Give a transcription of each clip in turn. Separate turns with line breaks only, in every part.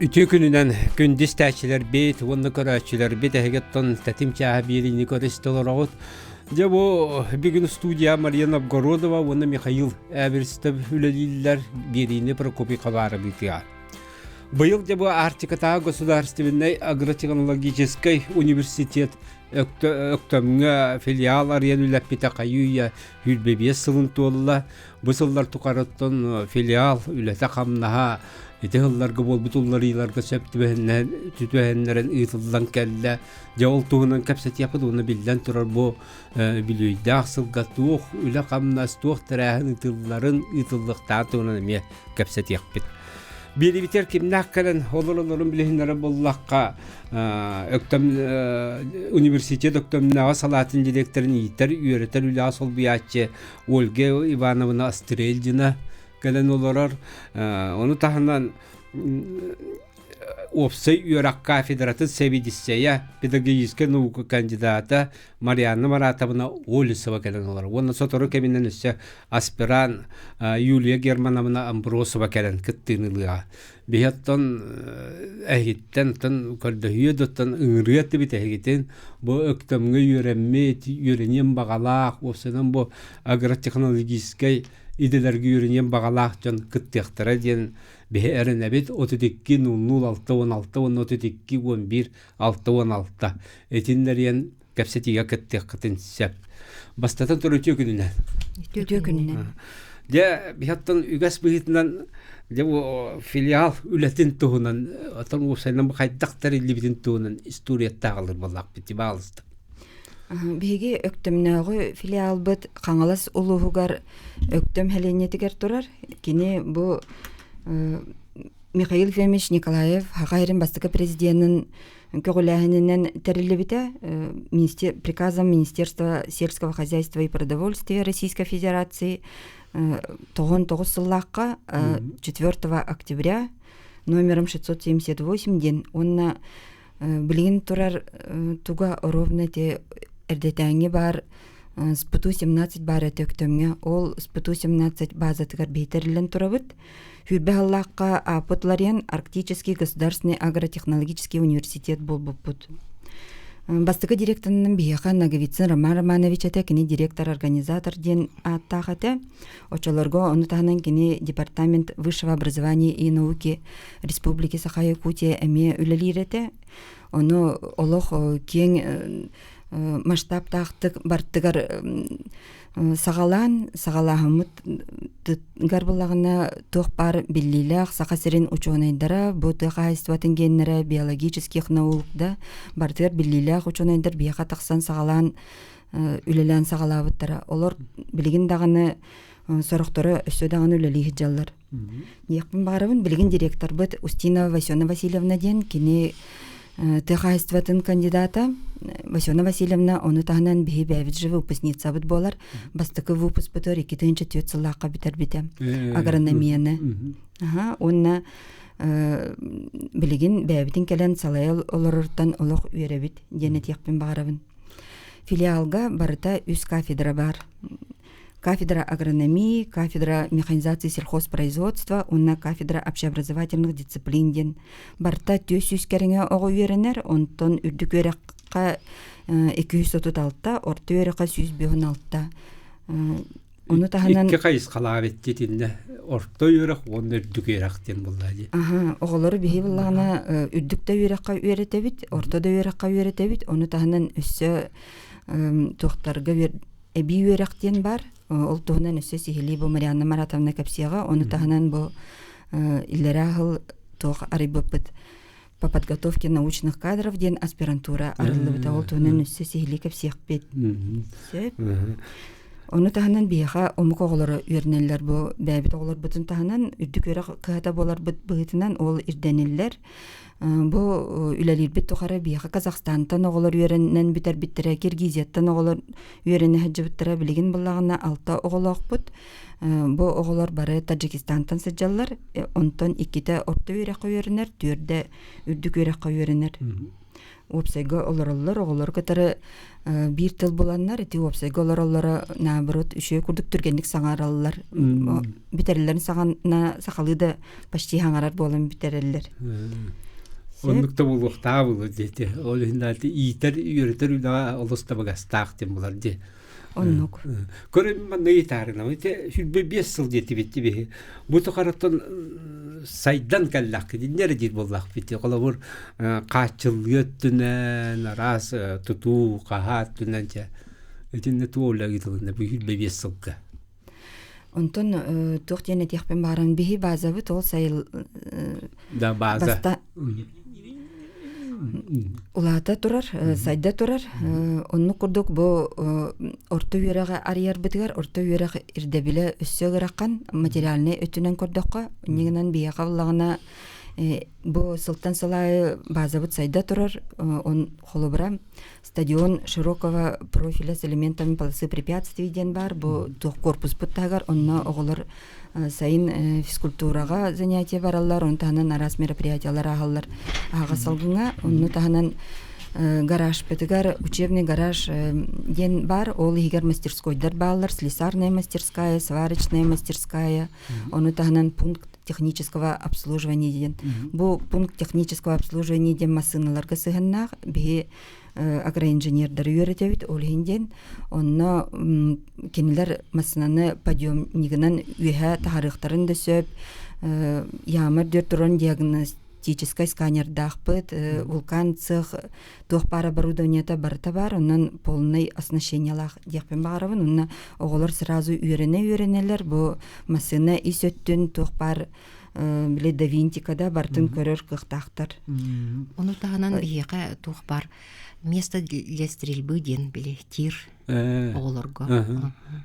Үтүө күнүнэн күндү истээччилэрбит уонна көрөөччүлэрбит эһигиттэн тэтим чааһа биэриини көрүстэ олороҕут. Дьэ бу бүгүн студия Мария Новгородова уонна Михаил Эверстов үлэлииллэр биэриини Прокопий Хабаров ыытыа. Быйыл дьэ бу Арктикатааҕы государственнай агротехнологическай университет Өктөмҥө филиал арыйан үлэппитэ хайыы-үйэ 25 сылын туолла. Бу сыллар тухарыттан филиал үлэтэ-хамнаһа ити сылларга буолбут уларыйыыларга сөп түбэһиннэрэн ыытыллан кэллэ. Дьэ ол туһунан кэпсэтиэхпит уонна биллэн турар бу үбүлүөйдээх сылга туох үлэ-хамнас, туох тэрээһин ыытылларын, ыытыллыахтааҕын туһунан эмиэ кэпсэтиэхпит. Биэрибитигэр кимнээх кэлэн олоролорун билиһиннэрэр буоллахха, Өктөм университет Өктөмнөөҕү салаатын директорын иитэр, үөрэтэр үлэҕэ солбуйааччы Ольга Ивановна Астрельдина кэлэн олорор. Ону таһынан уопсай үөрэх кафедратын сэбиэдиссэйэ, педагогическай наука кандидата Марианна Маратовна Олесова кэлэн олорор. Уонна сотору кэминэн өссө аспирант Юлия Германовна Амбросова кэлэн кыттыыны ылыаҕа. Биһи оттон эһигиттэн оттон көрдөһүө да оттон ыҥырыа этибит эһигитин бу Өктөмҥө үөрэммит, үөрэниэн баҕалаах, уопсайынан бу агротехнологическай идэлэргэ үөрэниэн баҕалаах дьон кыттыахтара диэн биһи эрэнэбит. 32 00 66 уонна 32 11 66 итиннэриэн кэпсэтиигэ кыттыаххытын сөп. Бастатан турар үтүө күнүнэн.
Үтүө күнүнэн.
Дьэ, биһаттан үгэс быһыытынан дьэ бу филиал үлэтин туһунан, оттон уопсайынан бу хайдах тэриллибитин туһунан историяттааҕылар буоллахпыт тибаалыста.
Биһиги Өктөмнөөҕү филиалбыт Хаҥалас улууһугар Өктөм сэлиэнньэтигэр турар. Кини бу Михаил Ефимович Николаев Саха сирин бастакы президенин көҕүлээһининэн тэриллибитэ приказом Министерства сельского хозяйства и продовольствия Российской Федерации 99 сыллаахха 4 октября номером 678 диэн уонна билигин турар туга ровно ити эрдэтээҥҥи баар СПТУ-17 баар этэ Өктөмҥө ол СПТУ-17 базатыгар биһитэриллэн турабыт Сүүрбэ сыллаахха ааппыт уларыйан Арктический государственный агротехнологический университет буолбуппут. Бастакы директорынан биһиэхэ Ноговицын Роман Романович этэ, кини директор-организатор диэн ааттаах этэ. Оччолорго ону таһынан кини Департамент высшего образования и науки Республики Саха-Якутия эмиэ үлэлиир этэ. Ону олох киэҥ масштабтаахтык бартыгар Саҕалаан, саҕалааһыммытыгар буоллаҕына туох баар биллиилээх Саха сирин учуонайдара, бу тыа хаһаайыстыбатын геннэрэ, биологических наук да барытыгар биллиилээх учуонайдар биһиэхэ тахсан саҕалаан үлэлээн саҕалаабыттара. Олор билигин даҕаны сорохторо өссө даҕаны үлэлии сылдьаллар. Диэхпин баҕарабын, билигин директорбыт Устинова Васена Васильевна диэн кини тыа хаһаайыстыбатын кандидата. Васена Васильевна ону таһынан биһи бэйэбит же выпускницабыт буолар. Бастакы выпускпытыгар 2004 сыллаахха бүтэрбитэ агрономияны. Аха, уонна билигин бэйэбитин кэлэн салайа олорортон олох үөрэбит диэн этиэхпин баҕарабын. Филиалга барыта үс кафедра бар. Кафедра агрономии, кафедра механизации сельхозпроизводства уонна кафедра общеобразовательных дисциплин диэн барыта 400 кэриҥэ оҕо үөрэнэр, онтон үрдүк үөрэххэ 236, орто үөрэххэ 156. Ону таһынан
Икки хайысхалаах итиннэ орто үөрэх уонна үрдүк үөрэх диэн буолла дии.
Аха, оҕолору биһи буллаҕына үрдүк да үөрэххэ үөрэтэбит, орто да үөрэххэ үөрэтэбит, ону таһынан өссө туохтарга Эбии үөрэх диэн баар. Ол туһунан өссө сиһилии бу Марианна Маратовна кэпсиэҕэ. Ону таһынан бу иллэрээ сыл туох арыйбыппыт по подготовке научных кадров диэн аспирантура арыллыбыта. Ол туһунан өссө сиһилии кэпсиэхпит. Сөп. Ону таһынан биһиэхэ омук оҕолоро үөрэнэллэр бу бэйэбит оҕолорбутун таһынан үрдүк үөрэх кыһата буоларбыт быһыытынан ол ирдэниллэр. Бу үлэлиирбит тухары биһиэхэ Казахстантан оҕолор үөрэнэн бүтэрбиттэрэ, Киргизияттан оҕолор үөрэнэ сылдьыбыттара. Билигин буллаҕына алта оҕолоохпут. Бу оҕолор бары Таджикистантан сылдьаллар. Онтон иккитэ орто үөрэххэ үөрэнэр, түөрдэ үрдүк үөрэххэ үөрэнэр. Уопсайга олороллор, оҕолору кытары биир тыл буланнар, ити уопсайга олороллоро наоборот үчүгэй курдук түргэнник саҥараллар. Бүтэрэллэрин саҕана сахалыы да почти саҥарар буолан бүтэрэллэр.
Оннук да буолуохтаах буолуо диэти. Ол иһин иитэр, үөрэтэр үлэҕэ олус табыгастаах диэн булар дии.
Оннук.
Көрөн манна ыйытаарынабын ити 25 сыл диэтибит биһи. Бу тухарыттан сайдан кэллэххит инньэ эрэ диир буоллахпыт. Холобур хааччыллыы өттүнэн, араас тутуу, хаһаа өттүнэн дьэ итиннэ туох үлэ ыытылынна бу 25 сылга?
Онтон туох диэн этиэхпин бааран биһи базабыт ол сайыл
Да база.
Улаата турар, сайда турар. Оннук курдук бу орто үөрэҕи арыйарбытыгар орто үөрэх ирдэбилэ өссө ыарахан материальнай өттүнэн көрдөххө, инньэ гынан биһиэхэ ыллаҕына бу сылтан сыл аайы базабыт сайда турар. Он холобура стадион широкого профиля с элементами полосы препятствий диэн баар. Бу туох корпуспут таһыгар онно оҕолор сайын физкультураҕа занятие бараллар, ону таһынан араас мероприятиялар ааһаллар аһаҕас салгыҥҥа. Онну таһынан гаражпытыгар учебный гараж диэн баар, ол иһигэр мастерскойдар бааллар, слесарная мастерская, сварочная мастерская, ону таһынан пункт технического обслуживания диэн. Бу пункт технического обслуживания диэн массыыналарга сыһыаннаах биһи агроинженердары үөрэтэбит ол иһин диэн онно кинилэр массыынаны подъемнигынан үөһэ таһаарыахтарын да сөп яма үрдүгэр туран диагностическай сканердаахпыт вулкан цех туох баар оборудованиета барыта баар онон полный оснащениелаах диэхпин баҕарабын онно оҕолор сразу үөрэнэ үөрэнэллэр бу массыына ис өттүн туох баар били да винтика да барытын көрөр кыахтаахтар.
Ону таһынан биһиэхэ туох бар место для стрельбы диэн били тир оҕолорго.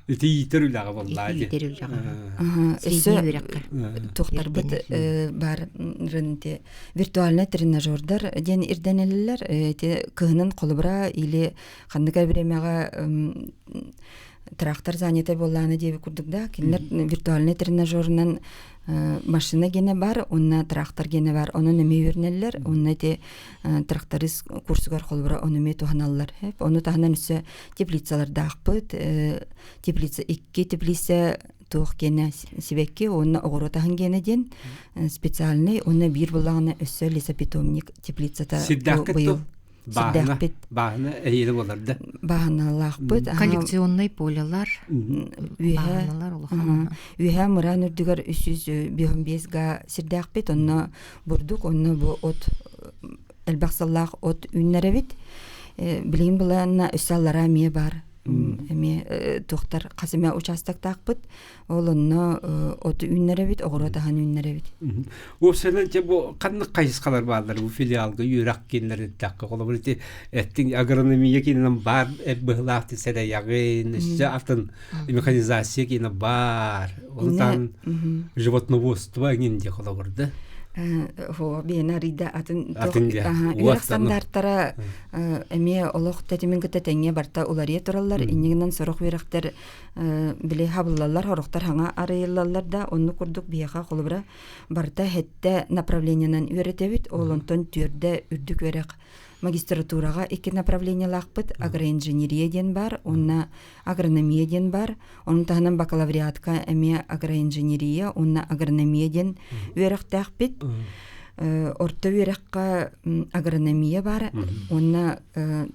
Ити иитэр үлэҕэ буоллаа
дии. Иитэр үлэҕэ. Өссө үөрэххэ.
Туохтарбыт бар рынте виртуальный тренажердар диэн ирдэнэллэр. Ити кыһынын холобура или ханнык времяҕа трактор занята буоллаана диэби курдук да кинилэр виртуальный тренажерынан машина гене бар онна трактор гене бар онон эмиэ үөрэнэллэр онно ити тракторист курсугар холобура ону эмиэ туһаналлар ону таһынан өссө теплицалардаахпыт теплица икки теплица туох гиэнэ сибэкки уонна оҕуруот аһын гиэнэ диэн специальный уонна биир буллаҕына өссө лесопитомник теплицата быйыл
Сирдээхпит. Бааһына эһиилэ буолар да.
Бааһыналаахпыт.
Коллекционнай полялар.
Үөһэ улахан. Үөһэ мыраан үрдүгэр 355 га сирдээхпит. Онно бурдук, онно бу от элбэх сыллаах от үүннэрэбит. Билигин былаанна өссө аллараа эмиэ бар. Эмиэ туохтар хас эмэ участоктаахпыт. Ол онно оту үүннэрэбит, оҕуруот аһын үүннэрэбит.
Уопсайынан дьэ бу ханнык хайысхалар бааллар бу филиалга үөрэх кииннэрин холобур ити эттиҥ агрономия киининэн баар быһылаах сэрэйэҕин, өссө атын механизация киинэ баар. Ону таһынан животноводство эҥин диэ холобур да.
Хо биэни арыйда атын үөрэх стандартара эмиэ олох тэтимин кытта тэҥҥэ барта уларыйа тураллар. Иннигинэн сорох үөрэхтэр били хабыллаллар, сорохтор хаҥа арыйыллаллар да, оннук курдук биһиэхэ холобура барыта сэттэ направлениенан үөрэтэбит, ол онтон түөрдэ үрдүк үөрэх магистратураҕа икки направлениелаахпыт агроинженерия диэн бар, уонна агрономия диэн бар, ону таһынан бакалавриатка эмиэ агроинженерия уонна агрономия диэн үөрэхтээхпит. Орто үөрэххэ агрономия бар, уонна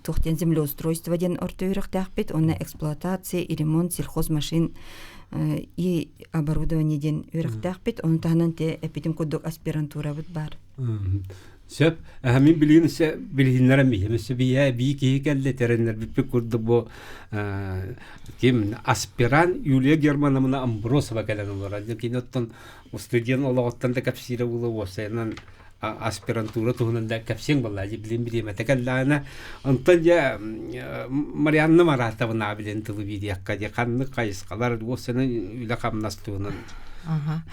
туох диэн землеустройство диэн орто үөрэхтээхпит уонна эксплуатация и ремонт сельхозмашин и оборудование диэн үөрэхтээхпит ону таһынан те эппитим курдук аспирантурабыт бар.
Сөп. Мин билигин өссө билиһиннэрэн биһим. Өссө бийэ бии киһи кэллэ тэрэннэрбиппит курдук бу ким аспирант Юлия Германовна Амбросова кэлэн олорор. Кини оттон студент олоҕуттан да кэпсиирэ буолуо уопсайынан аспирантура туһунан да кэпсиэҥ буоллаа дии билин бириэмэтэ кэллэҕинэ онтон дьэ Марианна Маратовна билин тылы биэриэххэ дии ханнык хайысхалар уопсайынан үлэ-хамнас туһунан.
Аха.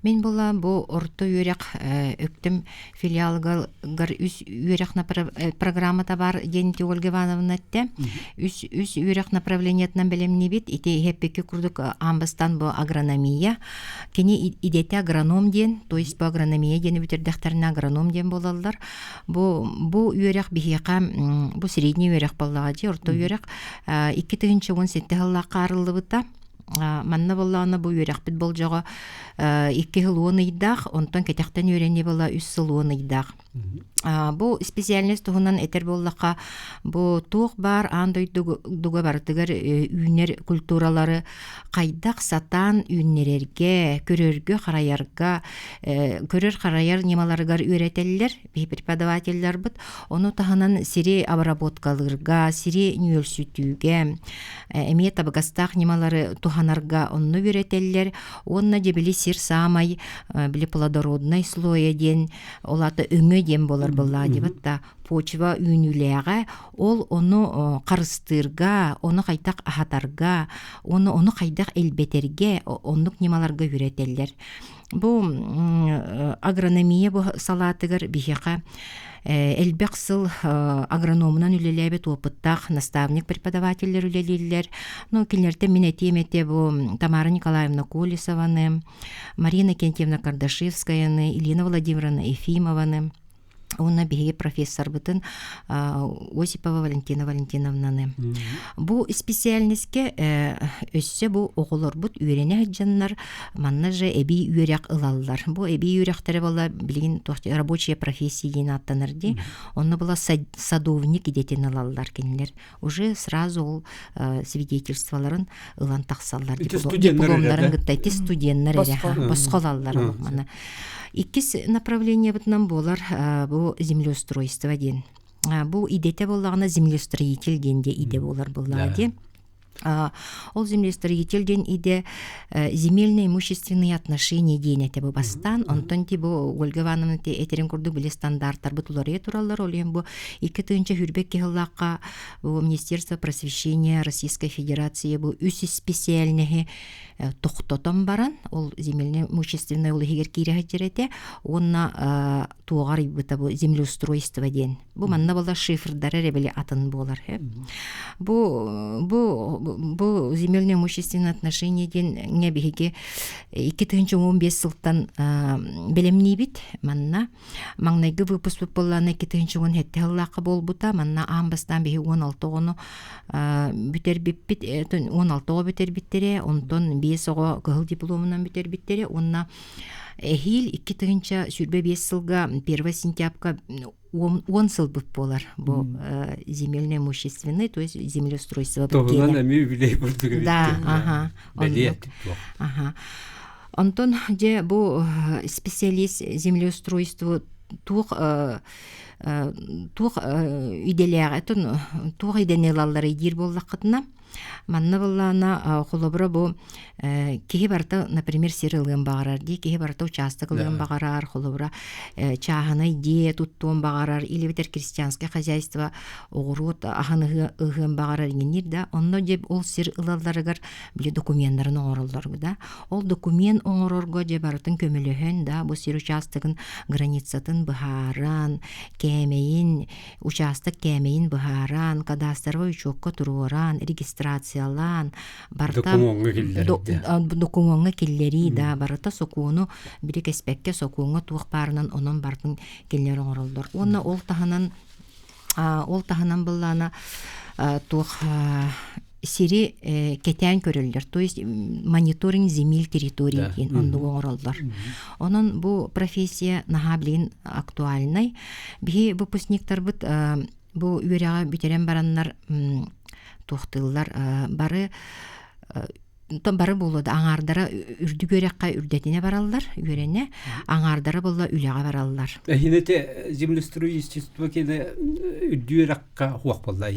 Мин була бу орто үөрэх Өктөм филиалыгар үс үөрэх программата бар диэн Ольга Ивановна эттэ. Үс үс үөрэх направлениетынан бэлэмнибит. Ити иһэппикки курдук аан бастаан бу агрономия. Кини идэтэ агроном диэн, то есть бу агрономия диэни бүтэрдэхтэринэ агроном диэн буолаллар. Бу бу үөрэх биһиэхэ бу средний үөрэх буоллаҕа дии, орто үөрэх 2017 сыллаахха арыллыбыта. Манна буоллаҕына бу үөрэхпит болдьоҕо 2 сыл 10 ыйдаах, онтон кэтэхтэн үөрэнии буола 3 сыл 10 ыйдаах. Бу специальность туһунан этэр буоллахха, бу туох баар аан дойдуга барытыгар үүнэр культуралары хайдах сатаан үүннэрэргэ, көрөргө-харайарга, көрөр-харайар ньымаларыгар үөрэтэллэр биһи преподавателлэрбит. Ону таһынан сири обработкалыырга, сири нүөлсүтүүгэ, эмиэ табыгастаах ньымалары туһанарга онно үөрэтэллэр. Уонна дьэ били сир саамай били плодороднай слоя диэн ол аата өҥө диэн буолар буоллаҕа диэбит да почва үүнүүлээҕэ ол ону харыстыырга, ону хайдах аһатарга, ону ону хайдах элбэтэргэ оннук ньымаларга үөрэтэллэр. Бу агрономия бу салаатыгар биһиэхэ элбэх сыл агрономунан үлэлээбит опыттаах наставник преподавателлэр үлэлииллэр. Ну, кинилэртэн мин этиэм этэ бу Тамара Николаевна Колесованы, Марина Кентьевна Кардашевскаяны, Елена Владимировна Ефимованы, уонна биһиги профессорбытын Осипова Валентина Валентиновнаны. Бу специальностьке өссө бу оҕолорбут үөрэнэ сылдьаннар манна же эбии үөрэх ылаллар. Бу эбии үөрэхтэрэ буола билигин рабочая профессия диэн ааттанар дии. Онно була садовник идэтин ылаллар кинилэр. Уже сразу ол свидетельстволарын ылан тахсаллар. Дипломнарын кытта ити студеннар эрэ босхо ылаллар маны. Иккис направлениебытынан буолар бу землеустройство диэн. Бу идэтэ буоллаҕына землеустроитель диэн де идэ буолар буоллаҕа дии. Ол землеустроитель диэн идэ земельно имущественные отношения диэн этэ бу бастаан. Онтон ти бу Ольга Ивановна этерин курдук били стандарттарбыт уларыйа тураллар. Ол иһин бу 2022 сыллаахха бу Министерство просвещения Российской Федерации бу үс специальноһы тохтотон баран ол земельно имущественный ол иһигэр киирэ сылдьар этэ уонна туоҕар ыйбыта бу землеустройство диэн бу манна буолар шифрдара эрэ били атын буолар бу бу бу земельно имущественное отношение диэн биһиги 2015 сылтан бэлэмниибит манна маҥнайгы выпускпут буоллаҕына 2017 сыллаахха буолбута манна аан бастаан биһи 16 оҕону бүтэрбиппит 16 оҕо бүтэрбиттэрэ онтон 5 оҕо кыһыл дипломунан бүтэрбиттэрэ уонна эһиил 2025 сылга 1 сентябрьга 10 сылбыт буолар бу земельно имущественный то есть землеустройство
Туһунан эмиэ үбүлүөй курдук
Да, ага. Ага. Онтон дьэ бу специалист землеустройство туох туох идэлээҕэ туох идэни ылалларый диир буоллаххытына Манна буоллаҕына холобура бу киһи барыта, например, сир ылыан баҕарар дии, киһи барыта учаастак ылыан баҕарар, холобура чааһынай дьиэ туттуон баҕарар, или эбэтэр крестьянское хозяйство оҕуруот аһын ыһыан баҕарар иҥинниир да, онно дьэ ол сир ылалларыгар били докуменнарын оҥороллор да. Ол документ оҥорорго дьэ барытын көмөлөһөн да, бу сир учаастагын границатын быһааран, кээмэйин учаастак кээмэйин быһааран, кадастровай учуокка туруоран, регистрациялаан, барыта
докумуоҥҥа
киллэрии киллэрии да, барыта сокуону били кэспэккэ сокуоҥҥа туох баарынан онон барытын кинилэр оҥороллор. Уонна ол таһынан ол таһынан быллаана туох сири кэтээн көрөллөр, то есть мониторинг земель территорий диэн оннук оҥороллор. Онон бу профессия наһаа билигин актуальнай. Биһи выпускниктарбыт бу үөрэҕи бүтэрэн бараннар туохтыыллар бары бары буолуо да аҥаардара үрдүк үөрэххэ үрдэтинэ бараллар үөрэнэ аҥаардара буолла үлэҕэ бараллар
Эһинете землестроительство кene үрдүк үөрэххэ хуох буолла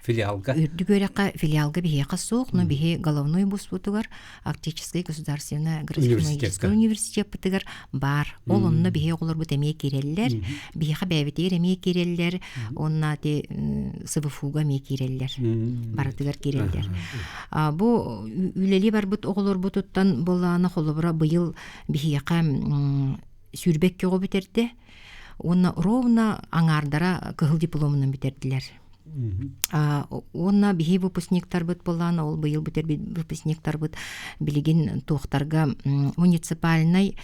филиалга
үрдүк үөрэххэ филиалга биһиэхэ суох но биһи головной вузпутугар Арктическай государственный агротехнологическай университеппытыгар баар ол онно биһи оҕолорбут эмиэ киирэллэр биһиэхэ бэйэбитигэр эмиэ киирэллэр уонна ити СВФУга эмиэ киирэллэр барытыгар киирэллэр бу үлэлиир Үлэлии барбыт оҕолорбутуттан буоллаҕына холобура быйыл биһиэхэ сүүрбэккэ оҕо бүтэрдэ уонна ровно аҥаардара кыһыл дипломунан бүтэрдилэр. Уонна биһи выпускниктарбыт буоллаан ол быйыл бүтэрбит выпускниктарбыт билигин туохтарга муниципальнай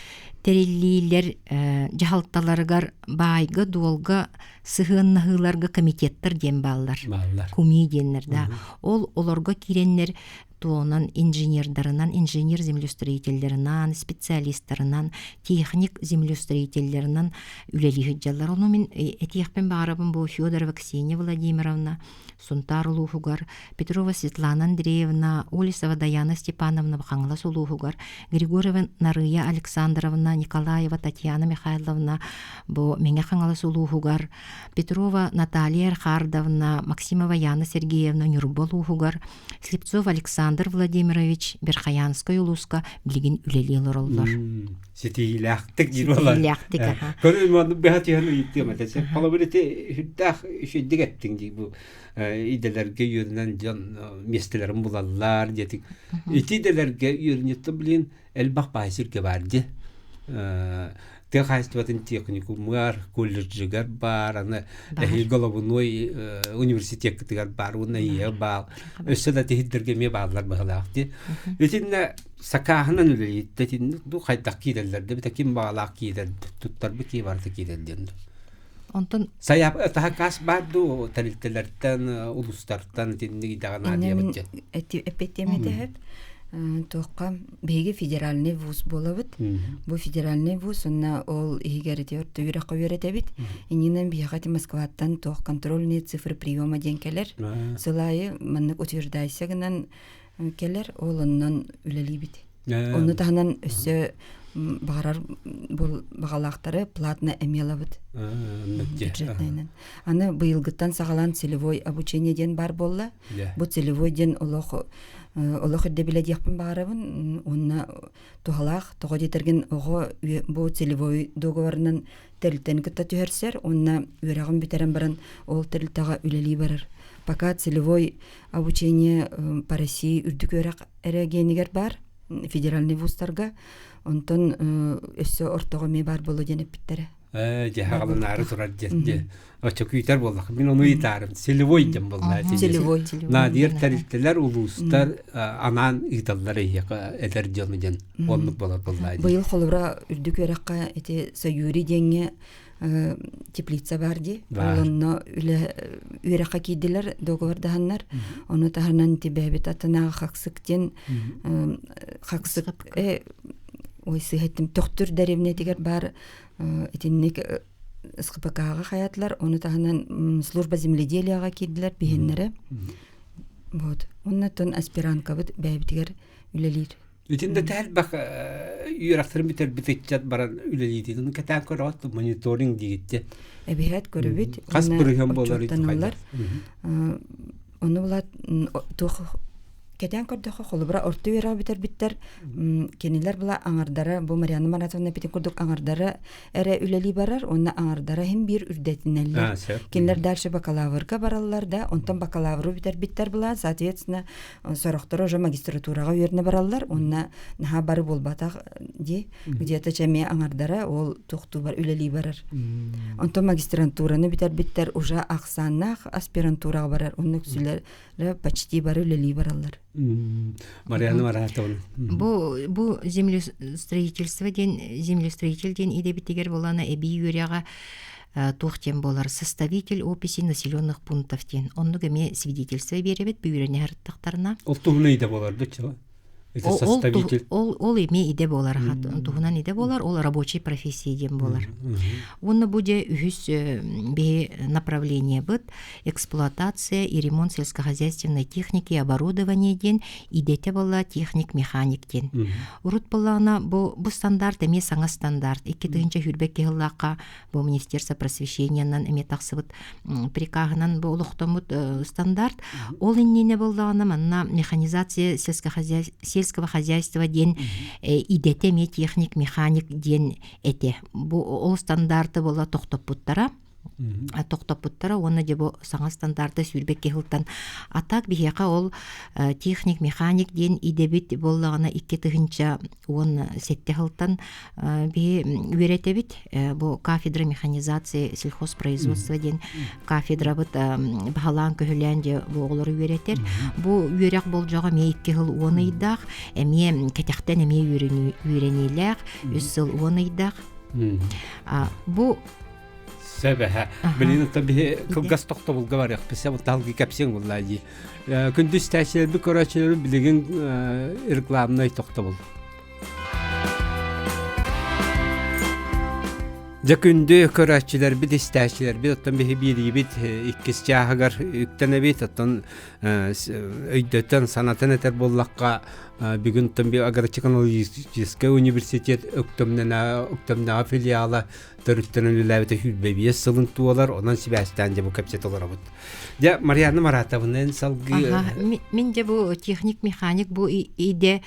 тэриллиилэр дьаһалталарыгар баайга-дуолга сыһыаннаһыыларга комитеттар диэн бааллар. Куми диэннэр да. Ол олорго киирэннэр туонан инженердарынан, инженер землеустроителлэринэн, специалистарынан, техник землеустроителлэринэн үлэлии сылдьаллар. Ону мин этиэхпин баҕарабын бу Федорова Ксения Владимировна, Сунтаар улууһугар, Петрова Светлана Андреевна, Олесова Даяна Степановна Хаҥалас улууһугар, Григорьева Нарыйа Александровна, Николаева Татьяна Михайловна бу Мэҥэ Хаҥалас улууһугар, Петрова Наталья Эрхардовна, Максимова Яна Сергеевна Ньурба улууһугар, Слепцов Александр Владимирович Верхоянскай улууска билигин үлэлии олороллор.
Ситиһиилээхтик диир буолар.
Ситиһиилээхтик, аха.
Көрү маннык быһа түһэн ыйыттыам этэ. Холобур ити сүрдээх үчүгэйдик эттиҥ дии бу идэлэргэ үөрэнэн дьон миэстэлэрин булаллар диэтик. Ити идэлэргэ үөрэнеттэ блин элбэх баай сиргэ баар дии. Тыа хаһаайыстыбатын техникумугар, колледжыгар баар, аны эһиил головной университеккытыгар баар, уонна ийэ баал. Өссө да тиһирдэргэ эмиэ бааллар быһалаах дии. Итиннэ сакааһынан үлэлииттэ итинник ду хайдах киирэллэр да битэ ким баҕалаах киирэр туттарбыт киһи барыта киирэр диэн.
Онтон
Сайап таһакаас баар дуу тэрилтэлэртэн, улуустартан итинник идэҕэ наадыйабыт диэн.
Эппиэттиэм этэ туохха биһиги федеральный вуз буолабыт. Бу федеральный вуз уонна ол иһигэр ити орто үөрэххэ үөрэтэбит. Иннинэн биһиэхэ ити Москваттан туох контрольные цифры приема диэн кэлэр. Сыл аайы маннык утверждайся гынан кэлэр, ол оннон үлэлиибит. Ону таһынан өссө баҕарар бу баҕалаахтары платно эмиэ ылабыт бюджетнайынан. Аны быйылгыттан саҕалаан целевой обучение диэн баар буолла. Бу целевой диэн олох олох ирдэбилэ диэхпин баҕарабын уонна туһалаах тоҕо диэтэргин оҕо бу целевой договорынан тэрилтэни кытта түһэрсэр уонна үөрэҕин бүтэрэн баран ол тэрилтэҕэ үлэлии барар. Пока целевой обучение по России үрдүк үөрэх эрэгиэнигэр баар федеральный вузтарга онтон өссө ортоҕо эмиэ баар буолуо диэн эппиттэрэ.
Дьэ хаҕаланаары турар диэн дьэ оччо күүтэр буоллах мин ону ыйытаарым целевой диэн буолла
целевой
наадыйар тэрилтэлэр улуустар анаан ыыталлар эһиэхэ эдэр дьону диэн оннук болар буолла
быйыл холобура үрдүк үөрэххэ ити Саюри диэҥҥэ теплица бар дии. Онно үлэ үөрэххэ киирдилэр, договордаһаннар. Ону таһынан тибээбит атынааҕы хаксык диэн хаксык ой сыһаттым төхтүр дэриэбинэтигэр баар итинник СХПК-ҕа хаятылар. Ону таһынан служба земледелияҕа киирдилэр биһиннэрэ. Вот. Оннотон аспиранткабыт бэйэбитигэр үлэлиир.
Итиннэ элбэх үөрэхтэрин бүтэрбит ыччат баран үлэлиитин кэтээн көрөҕүт мониторинг диигит
Эбиһээт көрөбүт.
Хас бырыһыан буолар
итиналлар. Ону булат туох кэтээн көрдөххө холобура орто үөрэҕи бүтэрбиттэр кинилэр була аҥардара бу Марианна Маратовна эппитин курдук аҥардара эрэ үлэлии барар уонна аҥардара иһин биир үрдэтинэллэр кинилэр дальше бакалаврга бараллар да онтон бакалавры бүтэрбиттэр була соответственно сорохторо уже магистратураҕа үөрэнэ бараллар уонна наһаа бары буолбатах дии где-то эмиэ аҥардара ол туохтуу үлэлии барар онтон магистрантураны бүтэрбиттэр уже ахсааннаах аспирантураҕа барар онно үксүлэрэ почти бары үлэлии бараллар
Марианна Маратовна
бу бу землестроительство диэн землестроитель диэн идэбитигэр буолана эбии үөрэҕэ туох диэн буолар составитель описи населенных пунктов диэн оннук эмиэ свидетельство биэрэбит бүүрэнэ сырыттахтарына
ол туһунан идэ буолар дучча Это составитель.
Ол, ол эмиэ идэ буолар, туһунан идэ буолар, ол рабочий профессия диэн буолар. Уонна бу дьэ үһүс биһи направлениебыт эксплуатация и ремонт сельскохозяйственной техники и оборудования диэн идэтэ буолла техник-механик диэн. Урут буоллаҕына бу бу стандарт эмиэ саҥа стандарт. 2022 сыллаахха бу Министерство просвещениянан эмиэ тахсыбыт прикаһынан бу олохтоммут стандарт. Ол иннинэ буоллаҕына манна механизация сельского хозяйства диэн идэтэ эмиэ техник механик диэн этэ. Бу ол стандарты буола тохтоппуттара. Тохтоппуттара уонна дьэ бу саҥа стандарта 22 сылтан. А так биһиэхэ ол техник механик диэн идэбит буоллаҕына 2017 сылтан биһи үөрэтэбит. Бу кафедра механизации сельхозпроизводства диэн кафедрабыт баһылаан көһүлээн дьэ бу оҕолору үөрэтэр. Бу үөрэх болдьоҕо эмиэ 2 сыл 10 ыйдаах, эмиэ кэтэхтэн эмиэ үөрэниилээх, 3 сыл 10 ыйдаах. Бу
Сөбөһө. Билин оттон биһи кылгас тохтобулга барыахпыт. Сэ таһылгы кэпсиэҥ буолла дии. Күндү истээччилэрбит, көрөөччүлэрбит билигин рекламнай тохтобул. Дьэ күндү көрөөччүлэрбит, истээччилэрбит, оттон биһи биэриибит иккис чааһыгар үктэнэбит, оттон өйдөтөн, санатан этэр буоллахха, бүгүн оттон агротехнологическай университет Өктөмнөҕө филиала төрүттэнэн үлэлээбитэ 25 сылын туолар, онон сибээстээн дьэ бу кэпсэтэ олоробут. Дьэ, Марианна Маратовна, эн салгыы...
Мин дьэ бу техник-механик бу идэ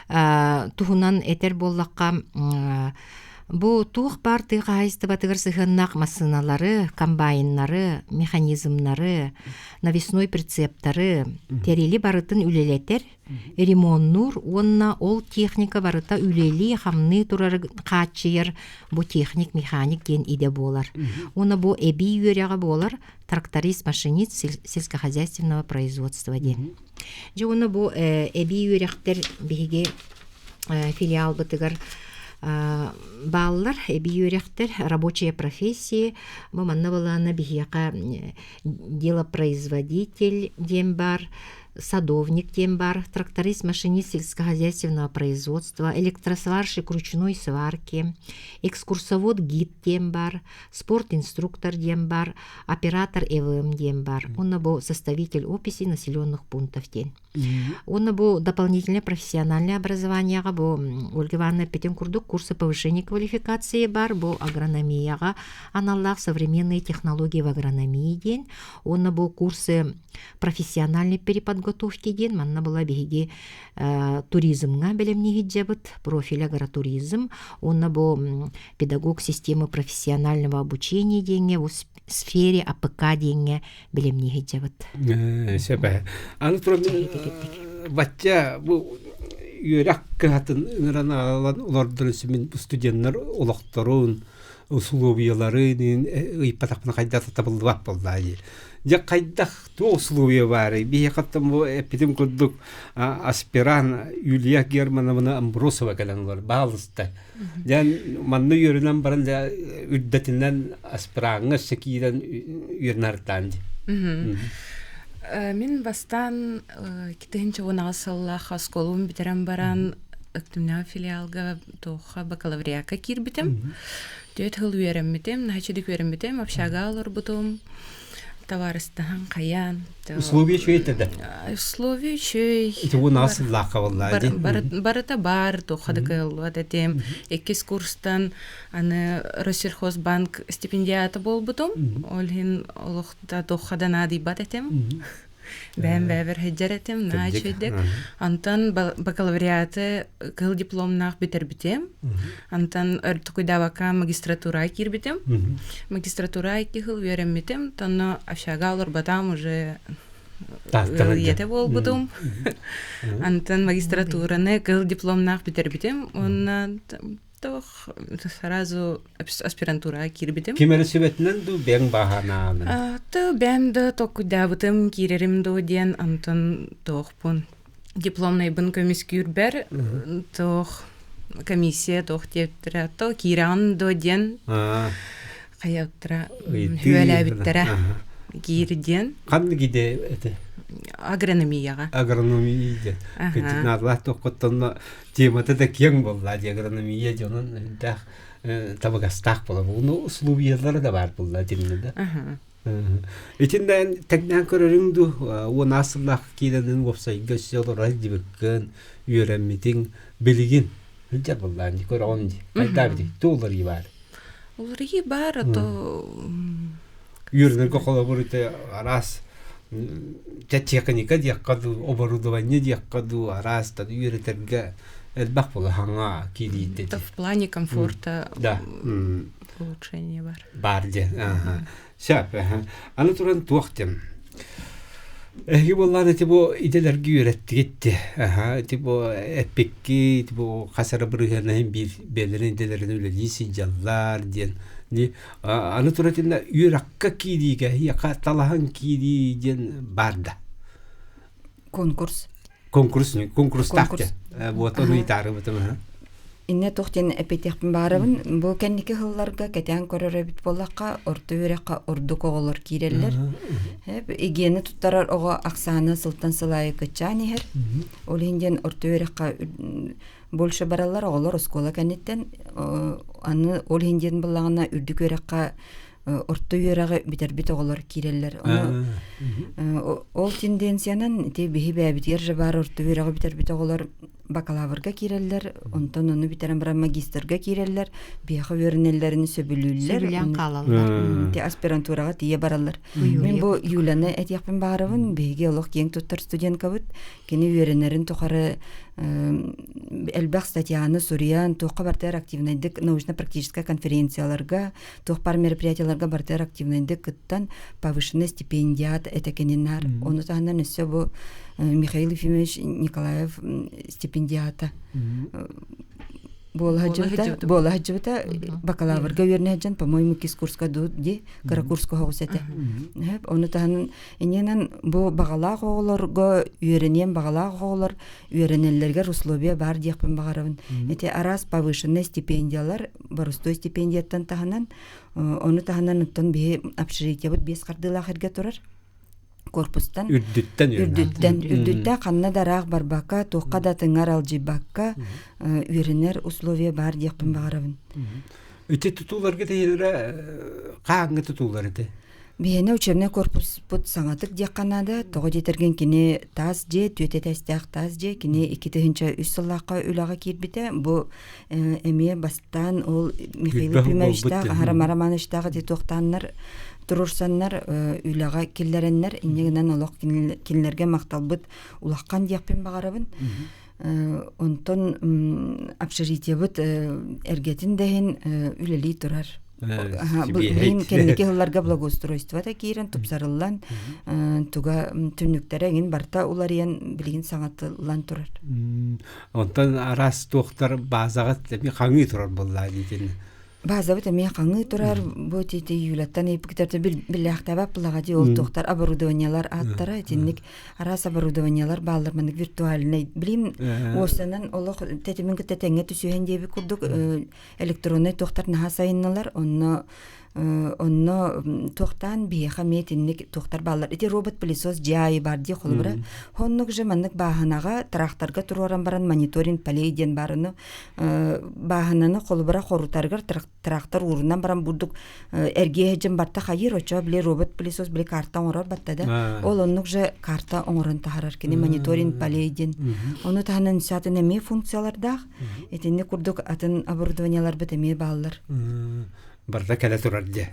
туһунан этэр буоллахха, бу туох баар тыа хаһаайыстыбатыгар сыһыаннаах массыыналары, комбайннары, механизмнары, навесной прицептары, тэрили барытын үлэлэтэр, ремоннуур уонна ол техника барыта үлэлии-хамныы турары хааччыйар бу техник-механик диэн идэ буолар. Уонна бу эбии үөрэҕэ буолар тракторист-машинист сельскохозяйственного производства диэн. Дьэ уонна бу эбии үөрэхтэр биһиги филиалбытыгар бааллар эбии үөрэхтэр рабочие профессии бу манна былаана биһиэхэ делопроизводитель диэн бар садовник диэн бар тракторист машинист сельскохозяйственного производства электросварщик ручной сварки экскурсовод гид диэн бар спорт-инструктор диэн бар, оператор ЭВМ диэн бар, уонна бу составитель описи населенных пунктов диэн. Уонна бу дополнительное профессиональное образованиеҕа бу Ольга Ивановна эппитин курдук курсы повышения квалификации бар, бу агрономияҕа аналлаах современные технологии в агрономии диэн, уонна бу курсы профессиональной переподготовки диэн манна была биһиги туризмҥа бэлэмнииһит профиль агротуризм уонна бу педагог системы профессионального обучения диэҥҥэ бу сфере АПК диэҥҥэ бэлэмнииһит дьабыт.
Сөп Аны туран бачча бу үөрэх кыһатын ыҥыран аҕалан олордон мин студеннар олохторун усулуобуйаларын ыйпатахпына хайдах табыллыбат буоллаа дии. Дьэ хайдах туох усулуобуйа баарый? Биһиэхэттэн бу эппитим курдук аспирант Юлия Германовна Амбросова кэлэн олор баалыста. Дьэн манна үөрэнэн баран дьэ үрдэтинэн аспираҥҥа өссө киирэн үөрэнэртаан дии.
Мин бастаан 2018 сыллаах оскуолабын бүтэрэн баран Өктүмнэҕи филиалга туохха бакалавриакка киирбитим. 4 сыл үөрэммитим, наһаа үөрэммитим, общага олорбутум, табаарыстаһан хайаан.
Условия үчүгэй да?
Условия үчүгэй.
Ити 16 сыллаахха буолла дии.
Барыта бар, туохха да кыаллыбат этим. Иккис курстан аны Россельхозбанк стипендиата буолбутум. Ол иһин олохта туохха да наадыйбат этим. Бэйэм бэйэбэр сылдьар этим, наһаа үчүгэйдик. Онтон бакалавриаты кыһыл дипломнаах бүтэрбитим. Онтон Өртукуйдаабакка магистратураҕа киирбитим. Магистратура 2 сыл үөрэммитим. Онно общага олорботам уже ыал буолбутум. Онтон магистратураны кыһыл дипломнаах бүтэрбитим. Уонна Тох сразу аспирантураҕа киирбитим.
Ким эрэ сүбэтинэн дуу, бэйэҥ бааһанаанын?
Тыл бэйэм да толкуйдаабытым, киирэрим дуу диэн онтон туохпун дипломнайбын көмүскүүрбэр туох комиссия туох диэбиттэрэ то киирэҕин дуо диэн хайаптара үөлээбиттэрэ киир диэн.
Ханнык идэ этэ?
Агрономияҕа.
Агрономия диэн. Наадалаах туоххуттан темата да киэҥ буолла дии агрономия дьонун элбэх табыгастаах буолар. Уну условиялара да баар буолла димнэ да. Итиннэн тэҥнээн көрөрүҥ дуу 10 сыллаах киирэнин уопсайга өссө олорор дибиккин үөрэммитиҥ билигин сылдьар буоллаан дии көрөҕүн дии. Хайдаа бити туу уларыы баар.
Уларыы баар то
Үөрэнэргэ холобур ити араас техника диэххэ дуу, оборудование диэххэ дуу, араас үөрэтэргэ элбэх буола хаҥа киириитэ.
В плане комфорта.
Да.
Улучшение бар.
Бар диэн. Аха. Сөп. Аны туран туох диэн. Эһиги буоллаан ити бу идэлэргэ үөрэттигит ти. Аха, ити бу эппикки, ити бу хас эрэ бырыһыанаһын биир бэйэлэрин идэлэрин үлэлии сылдьаллар диэн. Ни аны туран итиннэ үөрэххэ киириигэ, эһиэхэ талаһан киирии диэн бар да.
Конкурс.
Конкурс, конкурстаах диэн. Вот ону ыйытаарыбытым.
Иннэ туох диэн эппитиэхпин баарабын. Бу кэнники сылларга кэтээн көрөр эбит буоллахха, орто үөрэххэ ордук оҕолор киирэллэр. Игиэни туттарар оҕо ахсаана сылтан сыл аайы кыччаан иһэр. Ол иһин диэн орто үөрэххэ больше бараллар оҕолор оскуола кэнниттэн. Аны ол иһин диэн буоллаҕына үрдүк үөрэххэ орто үөрэҕи бүтэрбит оҕолор киирэллэр. Ол тенденциянан ити биһи бэйэбитигэр же баар орто үөрэҕи бүтэрбит оҕолор бакалаврга киирэллэр, онтон ону бүтэрэн баран магистрга киирэллэр, биһиэхэ үөрэнэллэрин сөбүлүүллэр.
Сөбүлээн хаалаллар.
Ити аспирантураҕа тиийэ бараллар. Мин бу Юляны этиэхпин баҕарабын, биһиги олох киэҥ туттар студенткабыт. Кини үөрэнэрин тухары элбэх статьяны суруйан, туохха барытыгар активнайдык научно-практическай конференцияларга, туох баар мероприятияларга барытыгар активнайдык кыттан повышенный стипендиат этэ кининаар. Ону таһынан өссө бу Михаил Ефимович Николаев стипендиата буола сылдьыбыта буола сылдьыбыта бакалаврга үөрэнэ сылдьан по-моему иккис курска дуу ди кыра курска оҕус этэ ону таһынан иннинэн бу баҕалаах оҕолорго үөрэниэн баҕалаах оҕолор үөрэнэллэригэр условия баар диэхпин баҕарабын ити араас повышенный стипендиялар боростуой стипендияттан таһынан ону таһынан оттон биһи общежитиебыт биэс хардыылаах эргэ турар корпустан
үрдүттэн
үрдүттэн үрдүттэн ханна да ыраах барбакка туохха да тыҥар алдьыйбакка үөрэнэр условия баар диэхпин баҕарабын
ити тутууларга тэйэлэрэ хааҥҥы тутуулар ити
Биһиэнэ учебнай корпуспут саҥатык диэххэ наада. Тоҕо диэтэргин кини таас дьиэ, түөрт этээстээх таас дьиэ. Кини 2003 сыллаахха үлэҕэ киирбитэ. Бу эмиэ бастаан ол Михаил Ефимовичтаах, Аһарам Романовичтаах ити туохтааннар туруорсаннар үлэҕэ киллэрэннэр инньэ гынан олох кинилэргэ махталбыт улахан диэхпин баҕарабын. Онтон общежитиебыт эргэтин да иһин үлэлии турар. Билигин кэнники сылларга благоустройствота киирэн тупсарыллан туга түннүктэрэ эҥин барыта уларыйан билигин саҥатыллан турар.
Онтон араас туохтар баазаҕа эмиэ хаҥыы турар буоллаа диитин.
Баазабыт эмиэ хаҥыы турар бу тити Юляттан ыйыппыттар биллээхтээбэт булаҕа дии ол туохтар оборудованиелар ааттара итинник араас оборудованиелар бааллар маннык виртуальнай билим уостанан олох тэтимин кытта тэҥҥэ түсүһэн диэбит курдук электроннай туохтар наһаа сайынналар онно онно туохтаан биһиэхэ эмиэ итинник туохтар бааллар ити робот пылесос дьиэ аайы баар дии холобура оннук же маннык бааһынаҕа тракторга туруоран баран мониторинг полей диэн баар ону бааһынаны холобура хорутарыгар трактор уурунан баран бурдук эргиэ сылдьан барта хайыыр оччо били робот пылесос били карта оҥорор батта да ол оннук же карта оҥорон таһарар кини мониторинг полей диэн ону таһынан атын эмиэ функциялардаах Итинник курдук атын оборудованиеларбыт эмиэ бааллар.
Барда кэлэ турар дьэ.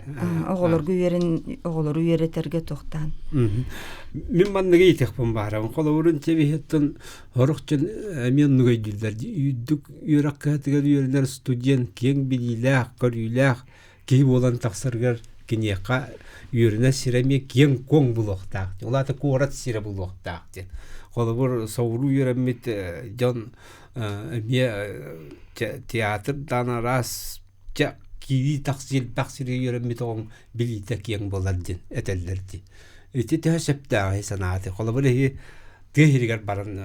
Оҕолорго үөрэн оҕолору үөрэтэргэ туохтаан.
Мин манныгы иитиэхпин баарабын. Холобурун чэбиһиттэн сорох дьон эмиэ оннук өйдүүллэр. Үрдүк үөрэх кыһатыгар үөрэнэр студент киэҥ билиилээх, көрүүлээх киһи буолан тахсарыгар киниэхэ үөрэнэр сирэ эмиэ киэҥ-куоҥ булуохтаах. Ол аата куорат сирэ булуохтаах диэн. Холобур, соҕуруу үөрэммит дьон эмиэ театр даан араас чэ киирии тахсыы элбэх сиргэ үөрэммит оҕоҥ билиитэ киэҥ буолар диэн этэллэр дии. Ити төһө сөптөөҕүй санааты? Холобур, эһиги тыа сиригэр баран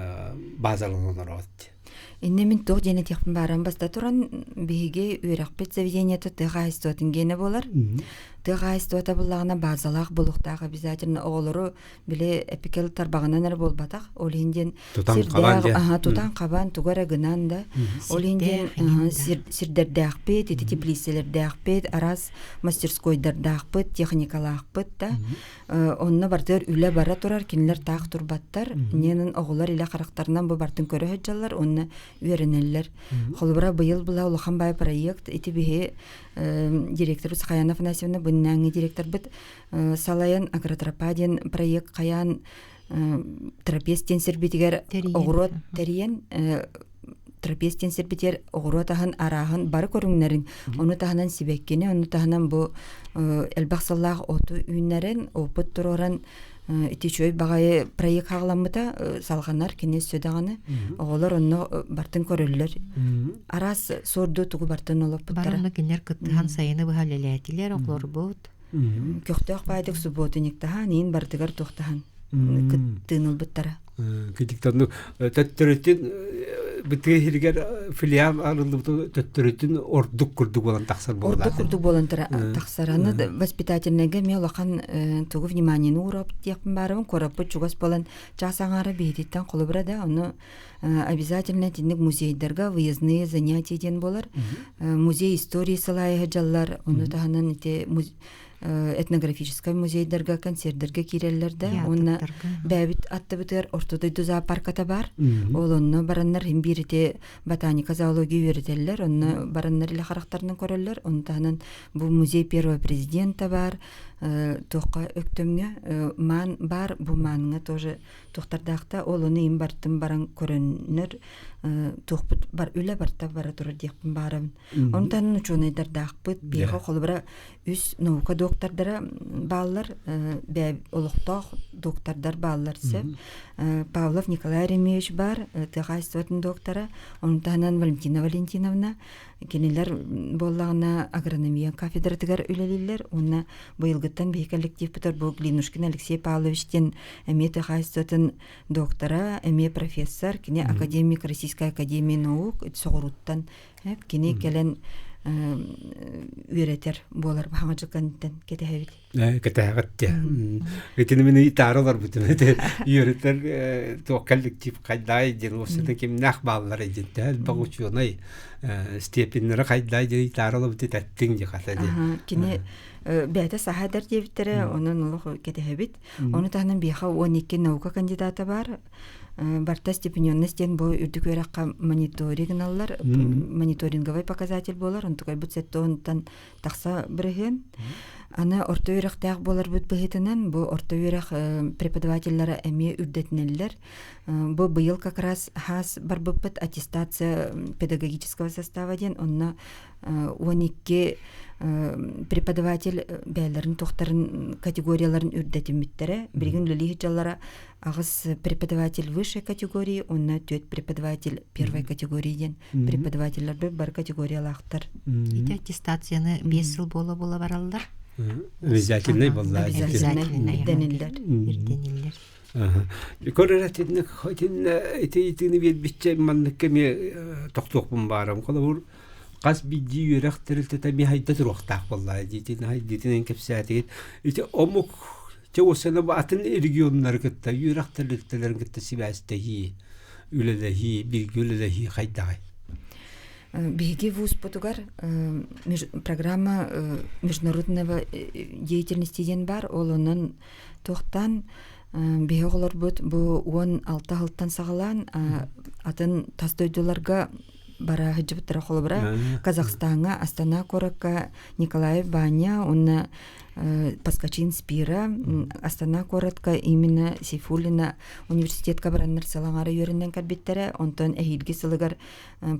баазаланан олороҕут дии.
Иннэ мин туох диэн этиэхпин бааран баста туран биһиги үөрэхпит заведениета тыа хаһаайыстыбатын гиэнэ буолар. Тыа хаһаайыстыбата буллаҕына базалаах булуохтаах обязательно оҕолору били эпикэл тарбаҕынан эрэ буолбатах. Ол иһин диэн
тутан-хабан
аха тутан-хабан тугу эрэ гынан да ол иһин диэн сирдэрдээхпит, ити теплицэлэрдээхпит, араас мастерскойдардаахпыт, техникалаахпыт да Онно барытыгар үлэ бара турар, кинилэр таах турбаттар. Иннинэн оҕолор илэ харахтарынан бу бартын көрө сылдьаллар уонна үөрэнэллэр. Холобура, быйыл была улахан баай проект ити биһи директорбыт Сахаяна Афанасьевна быннааҥҥы директорбыт салайан Агротропа диэн проект хайаан трапез диэн сирбитигэр оҕуруот тэрийэн. Трапез диэн сирбитигэр оҕуруот аһын арааһын бары көрүҥнэрин, ону таһынан сибэккини, ону таһынан бу элбэх сыллаах оту үүннэрэн, опыт туруоран ити үчүгэй баҕайы проект хаҕаламмыта салҕанар кини өссө даҕаны оҕолор онно бартын көрөллөр. Араас суорду тугу бартын олоппуттара.
Баранна кинилэр кыттыһан сайыны быһа үлэлээтилэр оҕолорбут.
Көхтөөх баайдык субботниктаһан, иин барытыгар туохтаһан кыттыын ылбыттара.
Китиктанну төттөрүтүн бытыы иһигэр филиал арыллыбыт төттөрүтүн ордук курдук буолан тахсар буолла.
Ордук курдук буолан тахсар. Аны воспитательныйга эмиэ улахан тугу вниманиены уурап диэхпин баарыбын куораппыт чугас буолан чаас аҥаара биһититтэн холобура да ону обязательно итинник музейдарга выездные занятия диэн буолар. Музей истории сылайыһы дьаллар ону таһынан ити этнографическай музейдарга концердерге киирэллэр да уонна бэйэбит аттыбытыгар Орто дойду зоопарката бар ол онно бараннар иһин биир ити ботаника зоология үөрэтэллэр онно бараннар илэ харахтарынан көрөллөр ону таһынан бу музей первого президента бар туохха Өктөмҥө маан бар бу маанҥа тоже туохтардаахта ол ону им бартым баран көрөннөр туохпут бар үлэ барта бара турар диэхпин баарабын онтон учуонайдардаахпыт биэхэ холобура үс наука доктордара бааллар, олохтоох доктордар бааллар сөп. Павлов Николай Еремеевич бар, тыа хаһаайыстыбатын доктора, ону таһынан Валентина Валентиновна, кинилэр буоллаҕына агрономия кафедратыгар үлэлииллэр уонна быйылгыттан биһи коллективпытар бу Глинушкин Алексей Павлович диэн эмиэ тыа хаһаайыстыбатын доктора, эмиэ профессор, кини академик Российской академии наук соҕурууттан Кини кэлэн үөрэтэр буолар хаҥа дьыкканттан кэтэһэбит.
Кэтэһэҕит дьэ. Итини мин итаары олорбутум. Үөрэтэр туох коллектив хайдаай диэн уопсайдан кимнээх бааллар диэн элбэх учуонай степеннэрэ хайдаай диэн итаары олорбут этэттиҥ дии хата дии.
Кини бэйэтэ саха эдэр диэбиттэрэ, онон олох кэтэһэбит. Ону таһынан биэхэ 12 наука кандидата бар. Барта степененность диэн бу үрдүк үөрэххэ мониторинг гыналлар, мониторинговай показатель буолар, онтукайбыт сеттоонтан тахса бырыһыан. Аны орто үөрэхтээх буоларбыт быһыытынан бу орто үөрэх преподавателлара эмиэ үрдэтинэллэр. Бу быйыл как раз хаас барбыппыт аттестация педагогического состава диэн онно 12 преподаватель бэйэлэрин туохтарын категорияларын үрдэтиммиттэрэ. Билигин үлэлии сылдьаллара аҕыс преподаватель высшей категории уонна түөрт преподаватель первой категории диэн преподавателлэрбит бары категориялаахтар.
Ити аттестацияны 5 сыл буола-буола бараллар.
Обязательный буолла.
Обязательный ирдэниллэр.
Ирдэниллэр.
Көрөр итинник ити итини биэрбиччэ манныкка эмиэ тохтуохпун баарым. Холобур хас биирдии үөрэх тэрилтэтэ эмиэ хайда туруохтаах буолла диитин хайдытын кэпсээтигит. Ити омук Чэ уосана атын регионнары кытта үөрэх тэрилтэлэрин кытта сибээстэһии, үлэлэһии, бииргэ үлэлэһии хайдаҕый?
Биһиги вузпутугар программа международного деятельности диэн бар. Ол онон туохтаан биһи оҕолорбут бу 16 сылтан саҕалаан атын тас дойдуларга бара сылдьыбыттара холобура Казахстаҥҥа Астана куоракка Николаев Ваня уонна Поскачин Спира Астана куоратка именно Сейфуллина университетка бараннар сылаҥара үөрэнэн кэлбиттэрэ. Онтон эһиилги сылыгар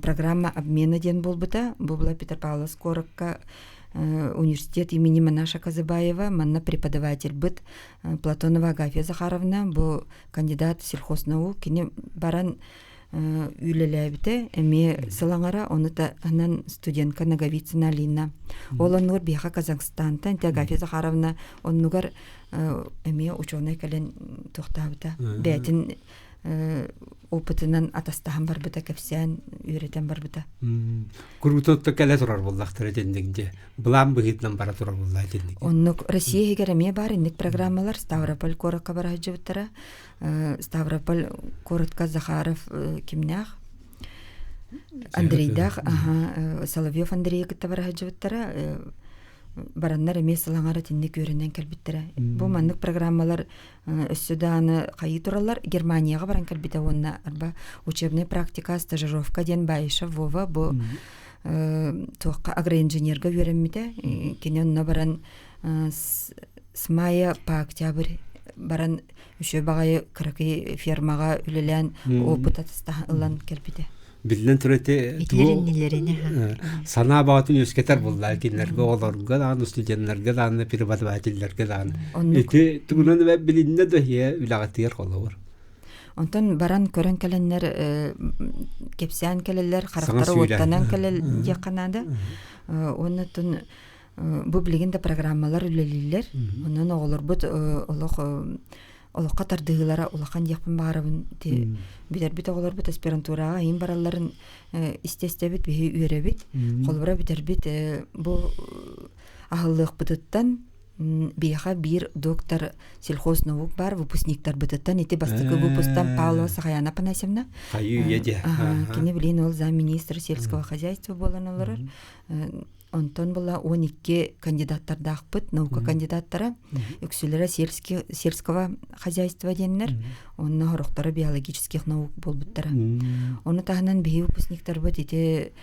программа обмена диэн буолбута. Бу была Петропавловск куоракка университет имени Манаша Казыбаева, манна преподавательбыт Платонова Агафья Захаровна, бу кандидат сельхознаук, кини баран үлэлээбитэ эмиэ сыл аҥара ону таһынан студентка Ноговицына Алина ол оннугар биһиэхэ Казахстантан Агафья Захаровна оннугар эмиэ учуонай кэлэн туохтаабыта бэйэтин опытынан атастаһан барбыта кэпсээн үөрэтэн барбыта
Куруутутта кэлэ турар буоллахтара итинник дьэ былаан быһыытынан бара турар буолла итинник
оннук Россия иһигэр эмиэ баар инник программалар Ставрополь куоракка бара сылдьыбыттара Ставрополь куоратка Захаров кимнээх Андрейдаах аха Соловьев Андрейы кытта бара сылдьыбыттара бараннар эмиэ сылаҥара итинник үөрэнэн кэлбиттэрэ. Бу маннык программалар өссө даҕаны хайыы тураллар. Германияҕа баран кэлбитэ уонна арба учебная практика стажировка диэн Баишев Вова бу туохха агроинженерга үөрэммитэ. Кини онно баран с мая по октябрь баран үчүгэй баҕайы кыракый фермаҕа үлэлээн опыт ылан кэлбитэ.
Биллэн турар ити санаа баҕатын үөскэтэр буолла кинилэргэ оҕолорго даҕаны студеннарга даҕаны преподавателлэргэ даҕаны. Ити тугунан билиннэ да иһэ үлэҕитигэр холобур.
Онтон баран көрөн кэлэннэр кэпсээн кэлэллэр, харахтара уоттанан кэлэл диэххэ наада. Уонна оттон бу билигин да программалар үлэлииллэр. Онон оҕолорбут олох олоххо тардыһыылара улахан диэхпин баҕарабын. Бүтэрбит оҕолорбут аспирантураҕа иһин баралларын истэ-истэбит, биһи үөрэбит. Холобура бүтэрбит бу аһыллыахпытыттан биһиэхэ биир доктор сельхознаук баар выпускниктарбытыттан ити бастакы выпусктан Павлова Сахаяна Апанасьевна кини билин ол замминистр сельского хозяйства буолан олорор онтон була 12 кандидаттардаахпыт наука кандидаттара үксүлэрэ сельского хозяйства диэннэр онно сорохторо биологических наук буолбуттара ону таһынан биһи выпускниктарбыт ити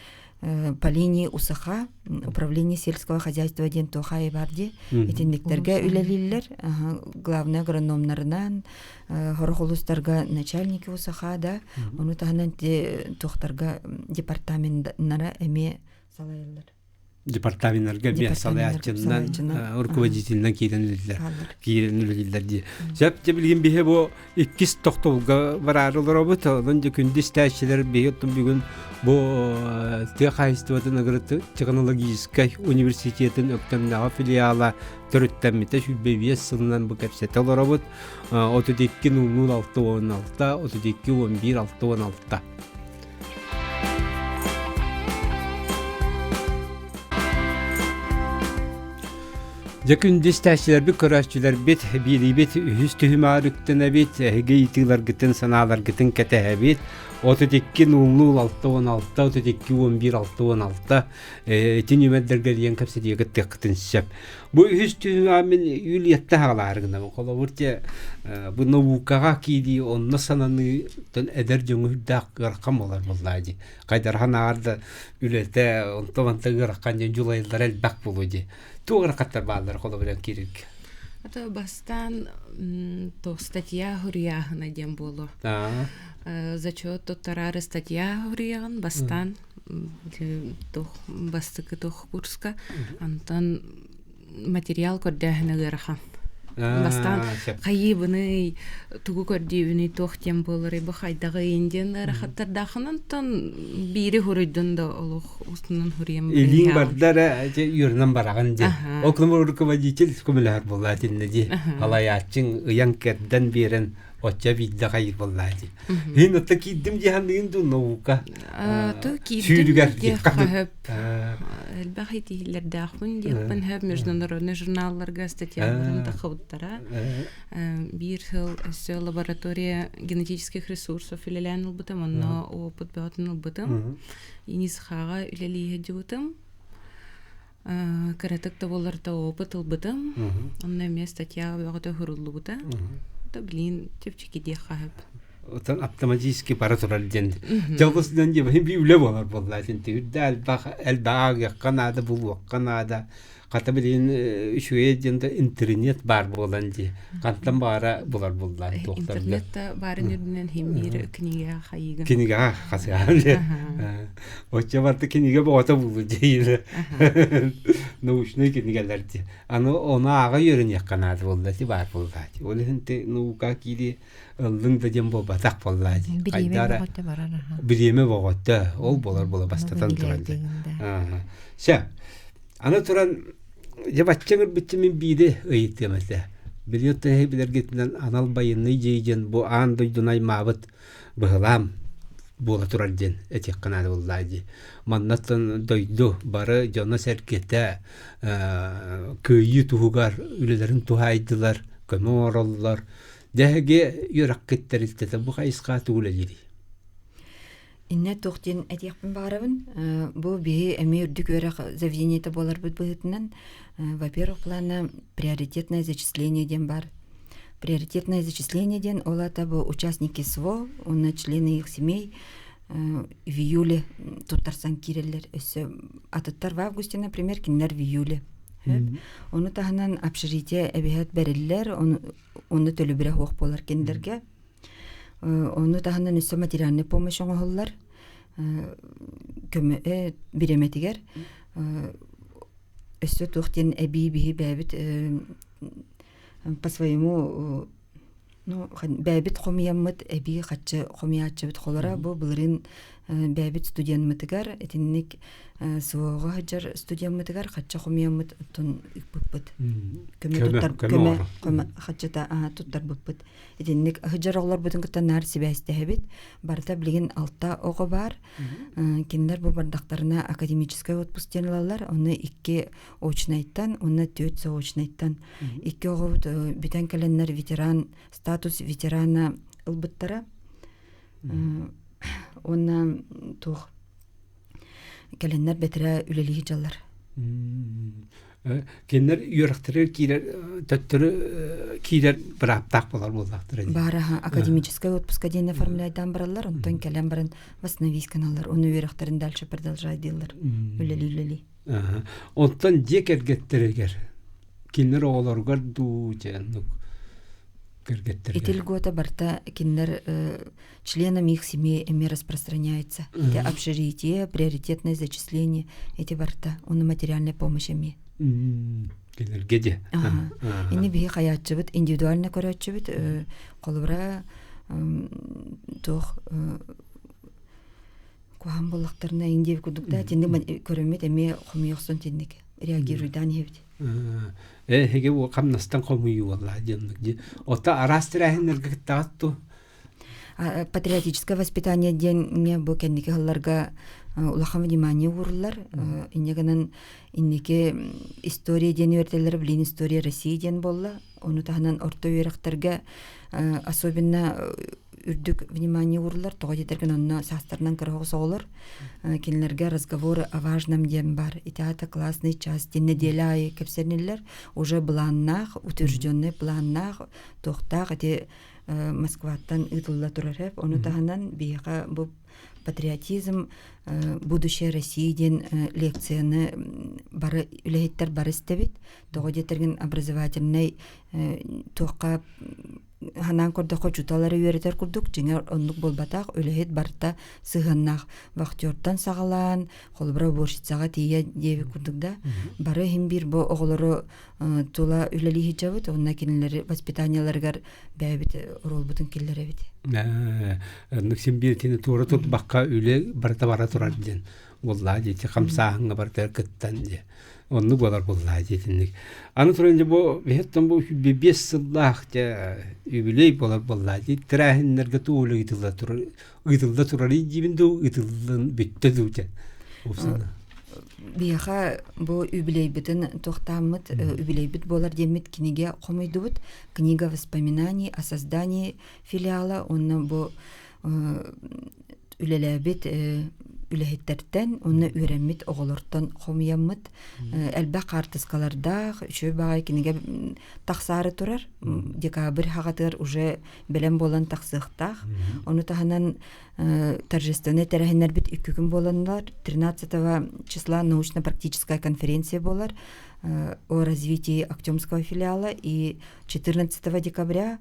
по линии УСАХа управление сельского хозяйства диэн туохай бар дии итинниктэргэ үлэлииллэр главный агрономнарынан сорох улуустарга начальники УСАХа да ону таһынан туохтарга департаменнара эмиэ салайаллар
департаменнарга эмиэ салайааччынан руководителинэн киирэн үлэлииллэр киирэн үлэлииллэр дии сөп дьэ билигин биһи бу иккис тохтобулга бараары олоробут онон дьэ күндү истээччилэр биһи оттон бүгүн бу тыа хаһайыстыбатын агротехнологическай университетын Өктөмнөҕө филиала төрүттэммитэ 25 сылынан бу кэпсэтэ олоробут 32 00 616 32 11 616 Дьэ күндү истээччилэрбит, көрөөччүлэрбит, биэриибит үһүс түһүмэҕэр үктэнэбит, эһиги ыйытыыларгытын, санааларгытын кэтэһэбит. 32 00 616 32 11 616 ити нүмердэргэ диэн кэпсэтиигэ кыттыаххытын сөп. Бу үһүс түһүмэҕи мин Юлиетта хаалаары гынабын. Холобур, те бу наукаҕа киирии, онно сананыы эдэр дьоҥу үрдээх ыарахан буолар буоллаа дии. Хайдархан аар да үлэтэ онто-манта ыарахан диэн дьулайыллара элбэх буолуо дии. Туох ыарахаттар бааллар холобуран киирэргэ?
Ата бастаан то статья хуруйааһына диэн буолуо. Зачет туттараары статья хуруйаҕын бастаан туох бастакы туох курска антон материал көрдөөһүнэ ыарахан. Бастаан хайыыбыный, тугу көрдүүбүнүй, туох диэн буоларый, бу хайдаҕый диэн ыарахаттардаахын онтон биири хуруйдун да олох устунан хуруйан
Илииҥ барда эрэ үөрэнэн бараҕын дии. Ол кылым руководитель көмөлөһөр буоллаа итиннэ дии. Алайааччыҥ ыйан кэрдэн биэрэн оччо биирдэ хайыр буоллаа дии. Иһин отто киирдим дии саныгын дуу наука
То киирдим диэххэ хөп. Элбэх итиһиллэрдээхпин диэхпин хөп международный журналларга статьяларын тахыбыттара. Биир сыл өссө лаборатория генетических ресурсов үлэлээн ылбытым, онно опыт бөҕөтүн ылбытым. ИНИСХАҕа үлэлии сылдьыбытым. Кыратык да буоллар да опыт ылбытым. Онно эмиэ статья бөҕөтө суруллубута. Да блин, чэпчэки диэххэ сөп.
Отон автоматически бара турар диэн. Дьолгус диэн дьэ би үлэ буолар буолла. Итинти үрдэ элбэх элбэх ааҕыахха наада, булуохха наада. Хата билигин үчүгэй диэн да интернет баар буолан дии. Хантан баара булар буллар туохтар.
Интернет да баарын үрдүнэн хим биир кинигэ хайыгын.
Кинигэҕэ хасыһан Оччо барыта кинигэ бөҕөтө булду диир. Научнай кинигэлэр дии. Аны ону ааҕа үөрэниэххэ наада буолла ти баар буолла. Ол иһин ти наука киири ыллыҥ да диэн буолбатах буолла дии.
Бириэмэ бөҕөтө барар аха.
Бириэмэ бөҕөтө. Ол болар буола бастатан туран. Сэ, аны туран дьэ бачча ыҥырбычча мин биири ыйытыам этэ. Билиот билэргитинэн анал байынный дьиэ диэн бу аан дойдуну аймаабыт быһылаам буола турар диэн этиэххэ наада буоллаа дии. Маннаттан дойду бары дьоно-сэргэтэ кыайыы туһугар үлэлэрин туһаайдылар, көмө оҥороллор. Дьэһиги үөрэххит тэрилтэтэ бу хайысха тугу үлэлиирий?
Иннэ туох диэн этиэхпин баҕарабын. Бу биһи эмиэ үрдүк үөрэх заведениета буоларбыт быһыытынан, во-первых, плана приоритетное зачисление диэн бар. Приоритетное зачисление диэн ол аата бу участники СВО уонна члены их семей в июле туттарсан киирэллэр. Өссө атыттар в августе, например, кинилэр в июле. Ону таһынан общежитие эбиһэт бэриллэр, ону төлөбүрэ суох буолар кинилэргэ. Ону таһынан өссө материальный помощь оҥоһуллар. Көмө бириэмэтигэр өссө туох диэн эбии биһи бэйэбит по своему ну бэйэбит хомуйаммыт эбии хаччы хомуйааччыбыт холоро бу былырыын бэйэбит студеммытыгар итинник суоҕа сылдьар студеммытыгар хаччы хомуйаммыт оттон ыыппыппыт көмө туттар көмө хаччыта туттарбыппыт Итинник сылдьар оҕолорбутун кытта наар сибээстэһэбит. Барыта билигин алта оҕо баар. Кинилэр бу бардахтарына академическай отпуск диэн ылаллар. Онно икки очнайтан, уонна түөрт заочнайтан. Икки оҕобут бүтэн кэлэннэр ветеран, статус ветерана ылбыттара. Уонна туох кэлэннэр бэтэрээ үлэлии сылдьаллар.
Кинилэр үөрэхтэригэр киирэр төттөрү киирэр бырааптаах буолар буоллахтара дии.
Баар аха академическай отпуска диэн оформляйдаан бараллар, онтон кэлэн баран восстановить гыналлар, ону үөрэхтэрин дальше продолжать дииллэр. Үлэлии-үлэлии.
Онтон дьиэ кэргэттэригэр кинилэр оҕолоругар дуу диэн кэргэттэригэр.
Ити льгота барыта кинилэр членам их семей эмиэ распространяется. Это общежитие, приоритетное зачисление, эти барыта, ону материальная помощь эмиэ.
Кинилэргэ де.
Ини биһи хаyaаччыбыт, индивидуально көрөөччүбүт, холобура туох куһаҕан буоллахтарына индиэбит курдук да итинник көрөммүт эмиэ хомуйохсон итинник реагируйдаан иһэбит.
Эһиги хамнастан хомуйуу буолла диэн Ота араас тэрээһиннэргэ кыттаҕыт ту?
Патриотическое воспитание диэн бу кэнники сылларга улахан внимание ууруллар. Инньэ гынан инники история диэн үөрэтэллэр, блин история России диэн буолла. Ону таһынан орто үөрэхтэргэ особенно үрдүк внимание ууруллар. Тоҕо диэтэргин онно саастарынан кыра оҕус оҕолор кинилэргэ разговоры о важном диэн бар. Ити аата классный час диэн нэдиэлэ аайы кэпсэниллэр. Уже былааннаах, утвержденный планнаах, туохтаах ити Москваттан ыытылла турар эп. Ону таһынан биһиэхэ бу патриотизм будущее России диэн лекцияны бары үлэһиттэр бары истэбит. Тоҕо диэтэргин образовательнай туохха ханаан көрдөххө учууталлары үөрэтэр курдук дьиҥэр оннук буолбатах үлэһит барыта сыһыаннаах вахтертан саҕалаан холобура уборщицаҕа тиийэ диэбит курдук да бары иһин биир бу оҕолору тула үлэлии сылдьабыт уонна кинилэри воспитаниеларыгар бэйэбит оруолбутун киллэрэбит.
Оннук син биир итини туора турбакка үлэ барыта бара турар диэн буоллаа дии хамсааһыҥҥа барытыгар кыттан дии оннук буолар буоллаа диэтинник. Аны туран дьэ бу биһиттэн бу биэс сыллаах дьэ үбүлүөй буолар буоллаа дии тэрээһиннэргэ туу үлэ ыытылла турар ыытылла турарый диибин дуу ыытыллан бүттэ дуу дьэ
Биһиэхэ бу үбүлүөйбүтүн туохтааммыт үбүлүөйбүт буолар диэммит кинигэ хомуйдубут. Книга воспоминаний о создании филиала уонна бу үлэлээбит үлэһиттэртэн уонна үөрэммит оҕолортон хомуйаммыт элбэх хаартыскалардаах үчүгэй баҕайы кинигэ тахсаары турар. Декабрь хаҕатыгар уже бэлэм буолан тахсыахтаах. Ону таһынан торжественный тэрээһиннэрбит икки күн буоланнар 13 числа научно-практическая конференция буолар о развитии Актемского филиала и 14 декабря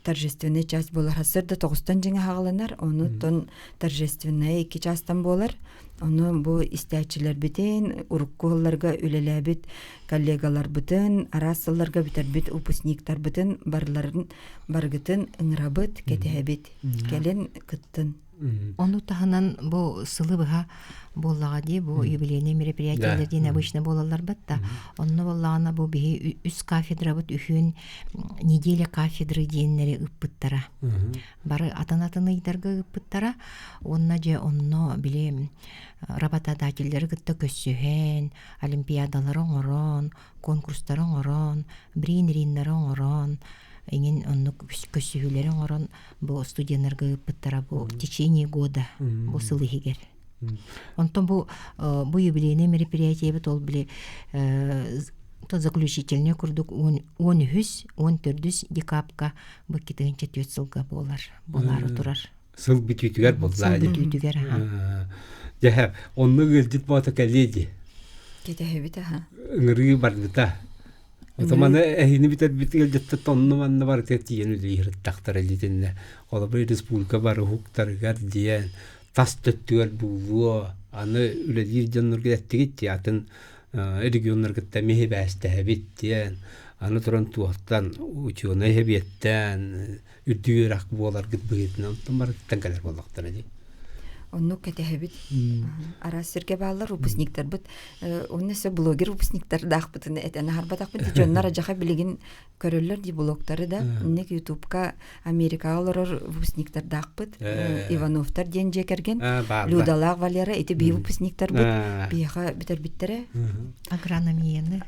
торжественная часть буолар сарсыарда тоҕустан дьиҥэ хаҕаланар онуттан торжественная икки чаастан буолар ону бу истээччилэрбитин урукку сылларга үлэлээбит коллегаларбытын араас сылларга бүтэрбит выпускниктарбытын барыларын барыгытын ыҥырабыт кэтэһэбит кэлин кыттын
Ону таһынан бу сылы быһа буоллаҕа дии бу юбилейный мероприятиелэр диэн обычно буолаллар да онно буоллаҕына бу биһи үс кафедрабыт үһүөн неделя кафедры диэннэри ыыппыттара бары атын-атын ыйдарга ыыппыттара уонна дьэ онно били работодателлэри кытта көрсүһэн олимпиадалары оҥорон конкурстары оҥорон брейн-риннары оҥорон эҥин оннук көрсүһүүлэри оҥорон бу студеннарга ыыппыттара бу в течение года бу сыл иһигэр. Онтон бу бу юбилейный мероприятиебит ол били то заключительный курдук он үһүс, он төрдүс декабка бу 2004 сылга буолар, буолаары турар.
Сыл бүтүүтүгэр буоллаа.
Сыл бүтүүтүгэр,
аха. Дьэ, онно ыалдьыт боото кэлиэ дии.
Кэтэһэбит аха.
Ыҥырыы барбыта. Ото маны эһини бүтэрбит ыалдьыттар онно манна барытыгар тиийэн үлэлии сырыттахтара дитиннэ. Холобур республика бары уһуктарыгар диэн. тас төттүгэр буолуо аны үлэлиир дьоннорго эттигит дии атын регионнаргытта миһибээстэһэбит диэн аны туран туохтан учуонай эбиэттэн үрдүк үөрэх буоларгыт быһыытынан онтон барыттан кэлэр буоллахтара дии.
Оннук кэтэһэбит. Араас сиргэ бааллар выпускниктарбыт. Онно өссө блогер выпускниктардаахпытын этэн аһарбатахпыт. Дьоннор адьаха билигин көрөллөр дии блогтары да. Инник ютубка Америкаҕа олорор выпускниктардаахпыт. Ивановтар диэн дьиэ кэргэн. Людалаах Валера ити биһи выпускниктарбыт. Биһиэхэ бүтэрбиттэрэ.
Агрономияны.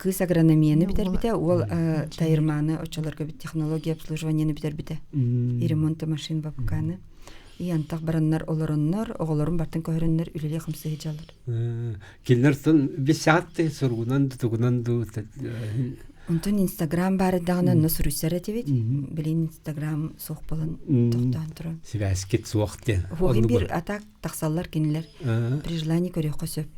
Кыыс агрономияны бүтэрбитэ. Уол Тайырмааны оччолорго технология обслуживанияны бүтэрбитэ. И ремонта машин бабканы. И антах бараннар олороннор, оҕолорун бартын көһөрөннөр үлэлии хамсыы дьаллар.
Кинилэр бисаатты суругунан тугунан ду
Онтон Инстаграм баар даҕаны онно суруйсар этибит. Билин Инстаграм суох буолан тохтоон туран.
Сибээскит суох диэн.
Уһугун бир атак тахсаллар кинилэр. При желании көрүөххэ сөп.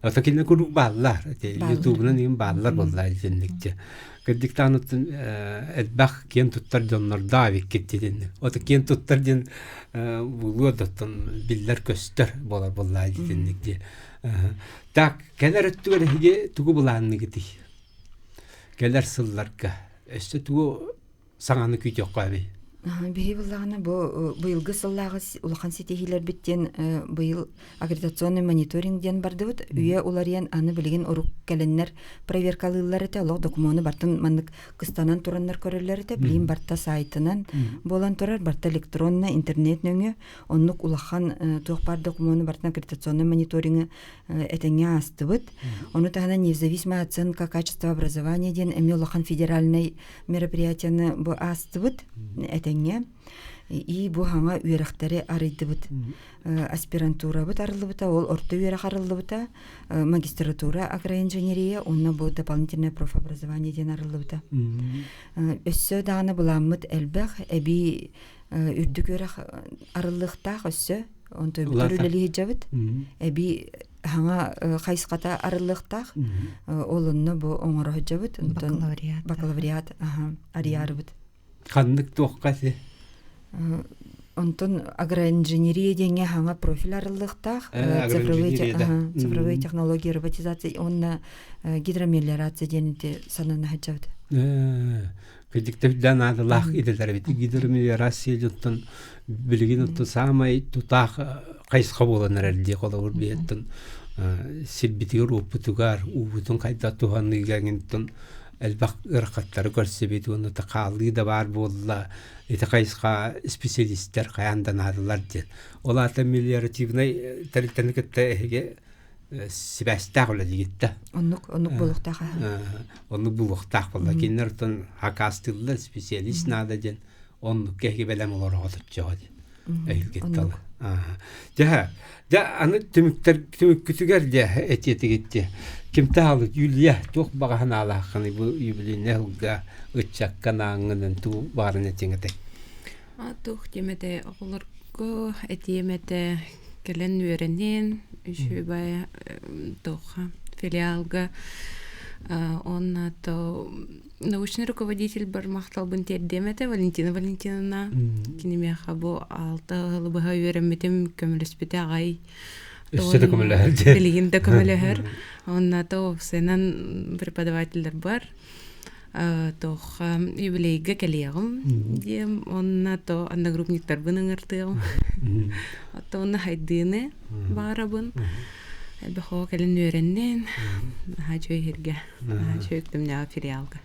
Ата кинилэр куруук бааллар. Ютубунан иһин бааллар буолла итинникче. Кырдьыктаан элбэх киэн туттар дьоннордоо эбиккит дитинник. Ото киэн туттар диэн булуо доттон биллэр көстөр буолар буолла дитинник ди. Так, кэлэр өттүгэр эһиги тугу былаанныгытый? Кэлэр сылларга өссө тугу саҥаны күүтүөххэ эбий?
Биһи буллаҕына бу быйылгы сыллааҕы улахан ситиһиилэрбит диэн быйыл аккредитационный мониторинг диэн бардыбыт. Үйэ уларыйан аны билигин урук кэлэннэр проверкалыыллар этэ. Олох докумуону бартын маннык кыстанан тураннар көрөллөр этэ. Билигин барта сайтынан буолан турар, барта электронно, интернет нөҥүө. Оннук улахан туох баар докумуону бартын аккредитационный мониторингы этэҥҥэ аастыбыт. Ону таһынан независимая оценка качества образования диэн эмиэ улахан федеральнай мероприятияны бу аастыбыт этэҥҥэ. И бу хаҥа үөрэхтэри арыйдыбыт. Аспирантурабыт арыллыбыта, ол орто үөрэх арыллыбыта, магистратура агроинженерия, уонна бу дополнительное профобразование диэн арыллыбыта. Өссө даҕаны былааммыт элбэх, эбии үрдүк үөрэх арыллыахтаах өссө онтон бүтэр үлэлии сылдьабыт эбии хаҥа хайысхата арыллыахтаах ол онно бу оҥоро сылдьабыт онтон бакалавриат арыйаарыбыт
ханнык туохха си
онтон агроинженерия диэҥҥэ хаҥа профиль арыллыахтаах цифровые технологии роботизация уонна гидромелиорация диэн ити санана сылдьабыт
Кырдьыктар наадалаах идэлэр эбит. Гидромелиорация дьонтон билигин оттон саамай тутаах хайысха буолан эрэр дии холобур биһиттэн сирбитигэр уоппутугар уубутун хайдах туһаныыга эҥинтэн элбэх ыарахаттары көрсөбүт уонна хаалыы да баар буолла ити хайысха специалистэр хайаан да наадалар диэн. Ол аата мелиоративнай тэрилтэни кытта эһиги сибээстээх үлэлиигит да.
Оннук, оннук буолуохтаах.
Оннук буолуохтаах буолла. Кинилэр оттон хакаастыыллар, специалист наада диэн оннук киһи бэлэм олороҕо оччоҕо диэн. Эһилгиттал. Дьэ, дьэ аны түмүктэр түмүккүтүгэр дьэ этиэтигит дьэ. Кимтэ хаалыт Юлия туох баҕа санаалааххыный бу юбилейнай сылга ыччакка нааҥҥынан туу баарын этиҥ этэй?
Туох диэм этэ оҕолорго этиэм этэ кэлэн үөрэнин үчүгэй туохха филиалга уонна то научный руководитель бар махталбын тиэрдиэм этэ Валентина Валентиновна кини миэхэ бу алта ыалы быһа үөрэммитим көмөлөспүтэ аҕай
Өссө да көмөлөһөр
билигин да көмөлөһөр уонна то уопсайынан преподавателлэр бар туох юбилейга кэлиэҕим диэм уонна то одногруппниктарбын ыҥыртыаҕым оттон уонна хайдыыны баарабын элбэх оҕо кэлин үөрэннин наһаа үчүгэй иһиргэ наһаа үчүгэй үктэмнээҕи филиалга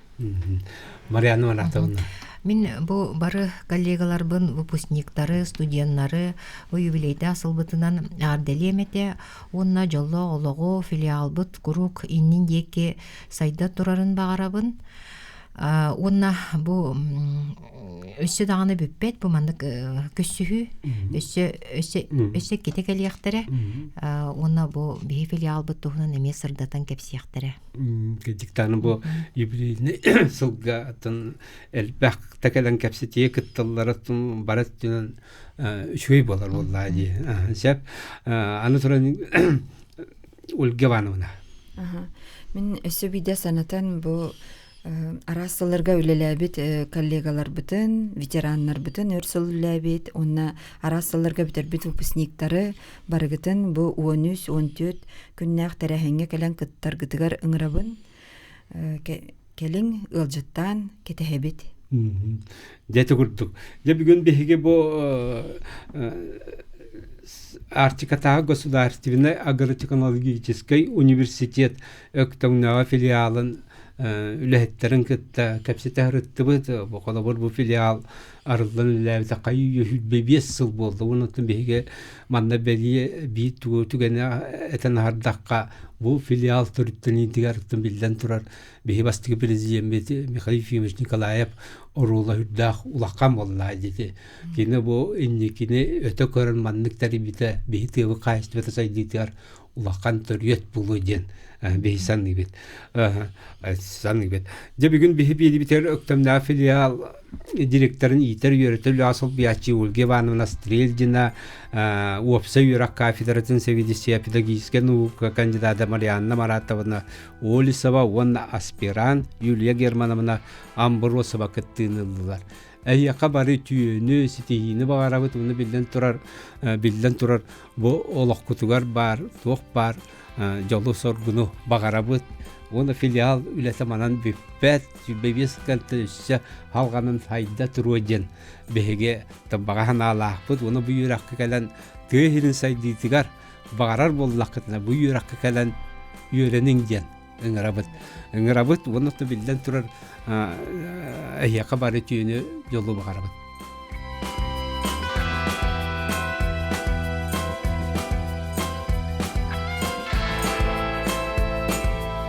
Марианна Маратовна
Мин бу бары коллегаларбын, выпускниктары, студеннары бу юбилейдаах сылбытынан эҕэрдэлиэм этэ уонна дьоллоох олоҕу филиалбыт куруук иннин диэки сайда турарын баҕарабын. Уонна бу өссө даҕаны бүппэт бу маннык көрсүһүү өссө өссө өссө иккитэ кэлиэхтэрэ уонна бу биһи филиалбыт туһунан эмиэ сырдатан кэпсиэхтэрэ.
Кырдьыктааны бу юбилейный сылга атын элбэх та кэлэн кэпсэтиэ кытталлара бары өттүнэн үчүгэй буолар буоллаа дии. Сөп. Аны туран Ольга Ивановна.
Мин өссө биирдэ санатан бу Араас сылларга үлэлээбит коллегаларбытын, ветераннарбытын өр сыл үлэлээбит, уонна араас сылларга бүтэрбит выпускниктары барыгытын бу 13-14 күннээх тэрээһиҥҥэ кэлэн кыттаргытыгар ыҥырабын. Кэлиҥ, ыалдьыттаан кэтэһэбит.
Дьэ ити курдук. Дьэ бүгүн биһиги бу Арктикатааҕы государственнай агротехнологическай университет Өктөҥнөөҕү филиалын үлэһиттэрин кытта кэпсэтэ сырыттыбыт. Холобур, бу филиал арыллан үлэлээбитэ хайыы сүүрбэ сыл буолла. Онон биһиги манна бэлиэ биир түгэни этэн аһардахха, бу филиал төрүттэниитигэр биллэн турар биһи бастакы президеммит Михаил Ефимович Николаев оруола үрдээх улахан буолла диэти. Кини бу инникини өтө көрөн маннык тэрийбитэ биһи тыабы хаһаайыстыбата сайдыытыгар улахан төрүөт буолуо диэн биһи саныыбыт. Саныыбыт. Дьэ бүгүн биһи биэрибитигэр Өктөмнөөх филиал директорын иитэр үөрэтэр үлэҕэ солбуйааччы Ольга Ивановна Стрельдина, уопсай үөрэх кафедратын сэбиэдиссэйэ педагогическай наука кандидата Марианна Маратовна Олесова уонна аспирант Юлия Германовна Амбросова кыттыыны ыллылар. Эһиэхэ бары үтүөнү, ситиһиини баҕарабыт уонна биллэн турар, биллэн турар бу олоххутугар баар, туох баар дьолу-соргуну баҕарабыт. Уонна филиал үлэтэ манан бүппэт, 25 кэнтэн өссө халҕанан сайда туруо диэн биһиги баҕа санаалаахпыт. Уонна бу үөрэххэ кэлэн тыа иһин сайдыытыгар баҕарар буоллаххытына бу үөрэххэ кэлэн үөрэниҥ диэн ыҥырабыт. Ыҥырабыт уонна биллэн турар эһиэхэ бары үтүөнү дьолу баҕарабыт.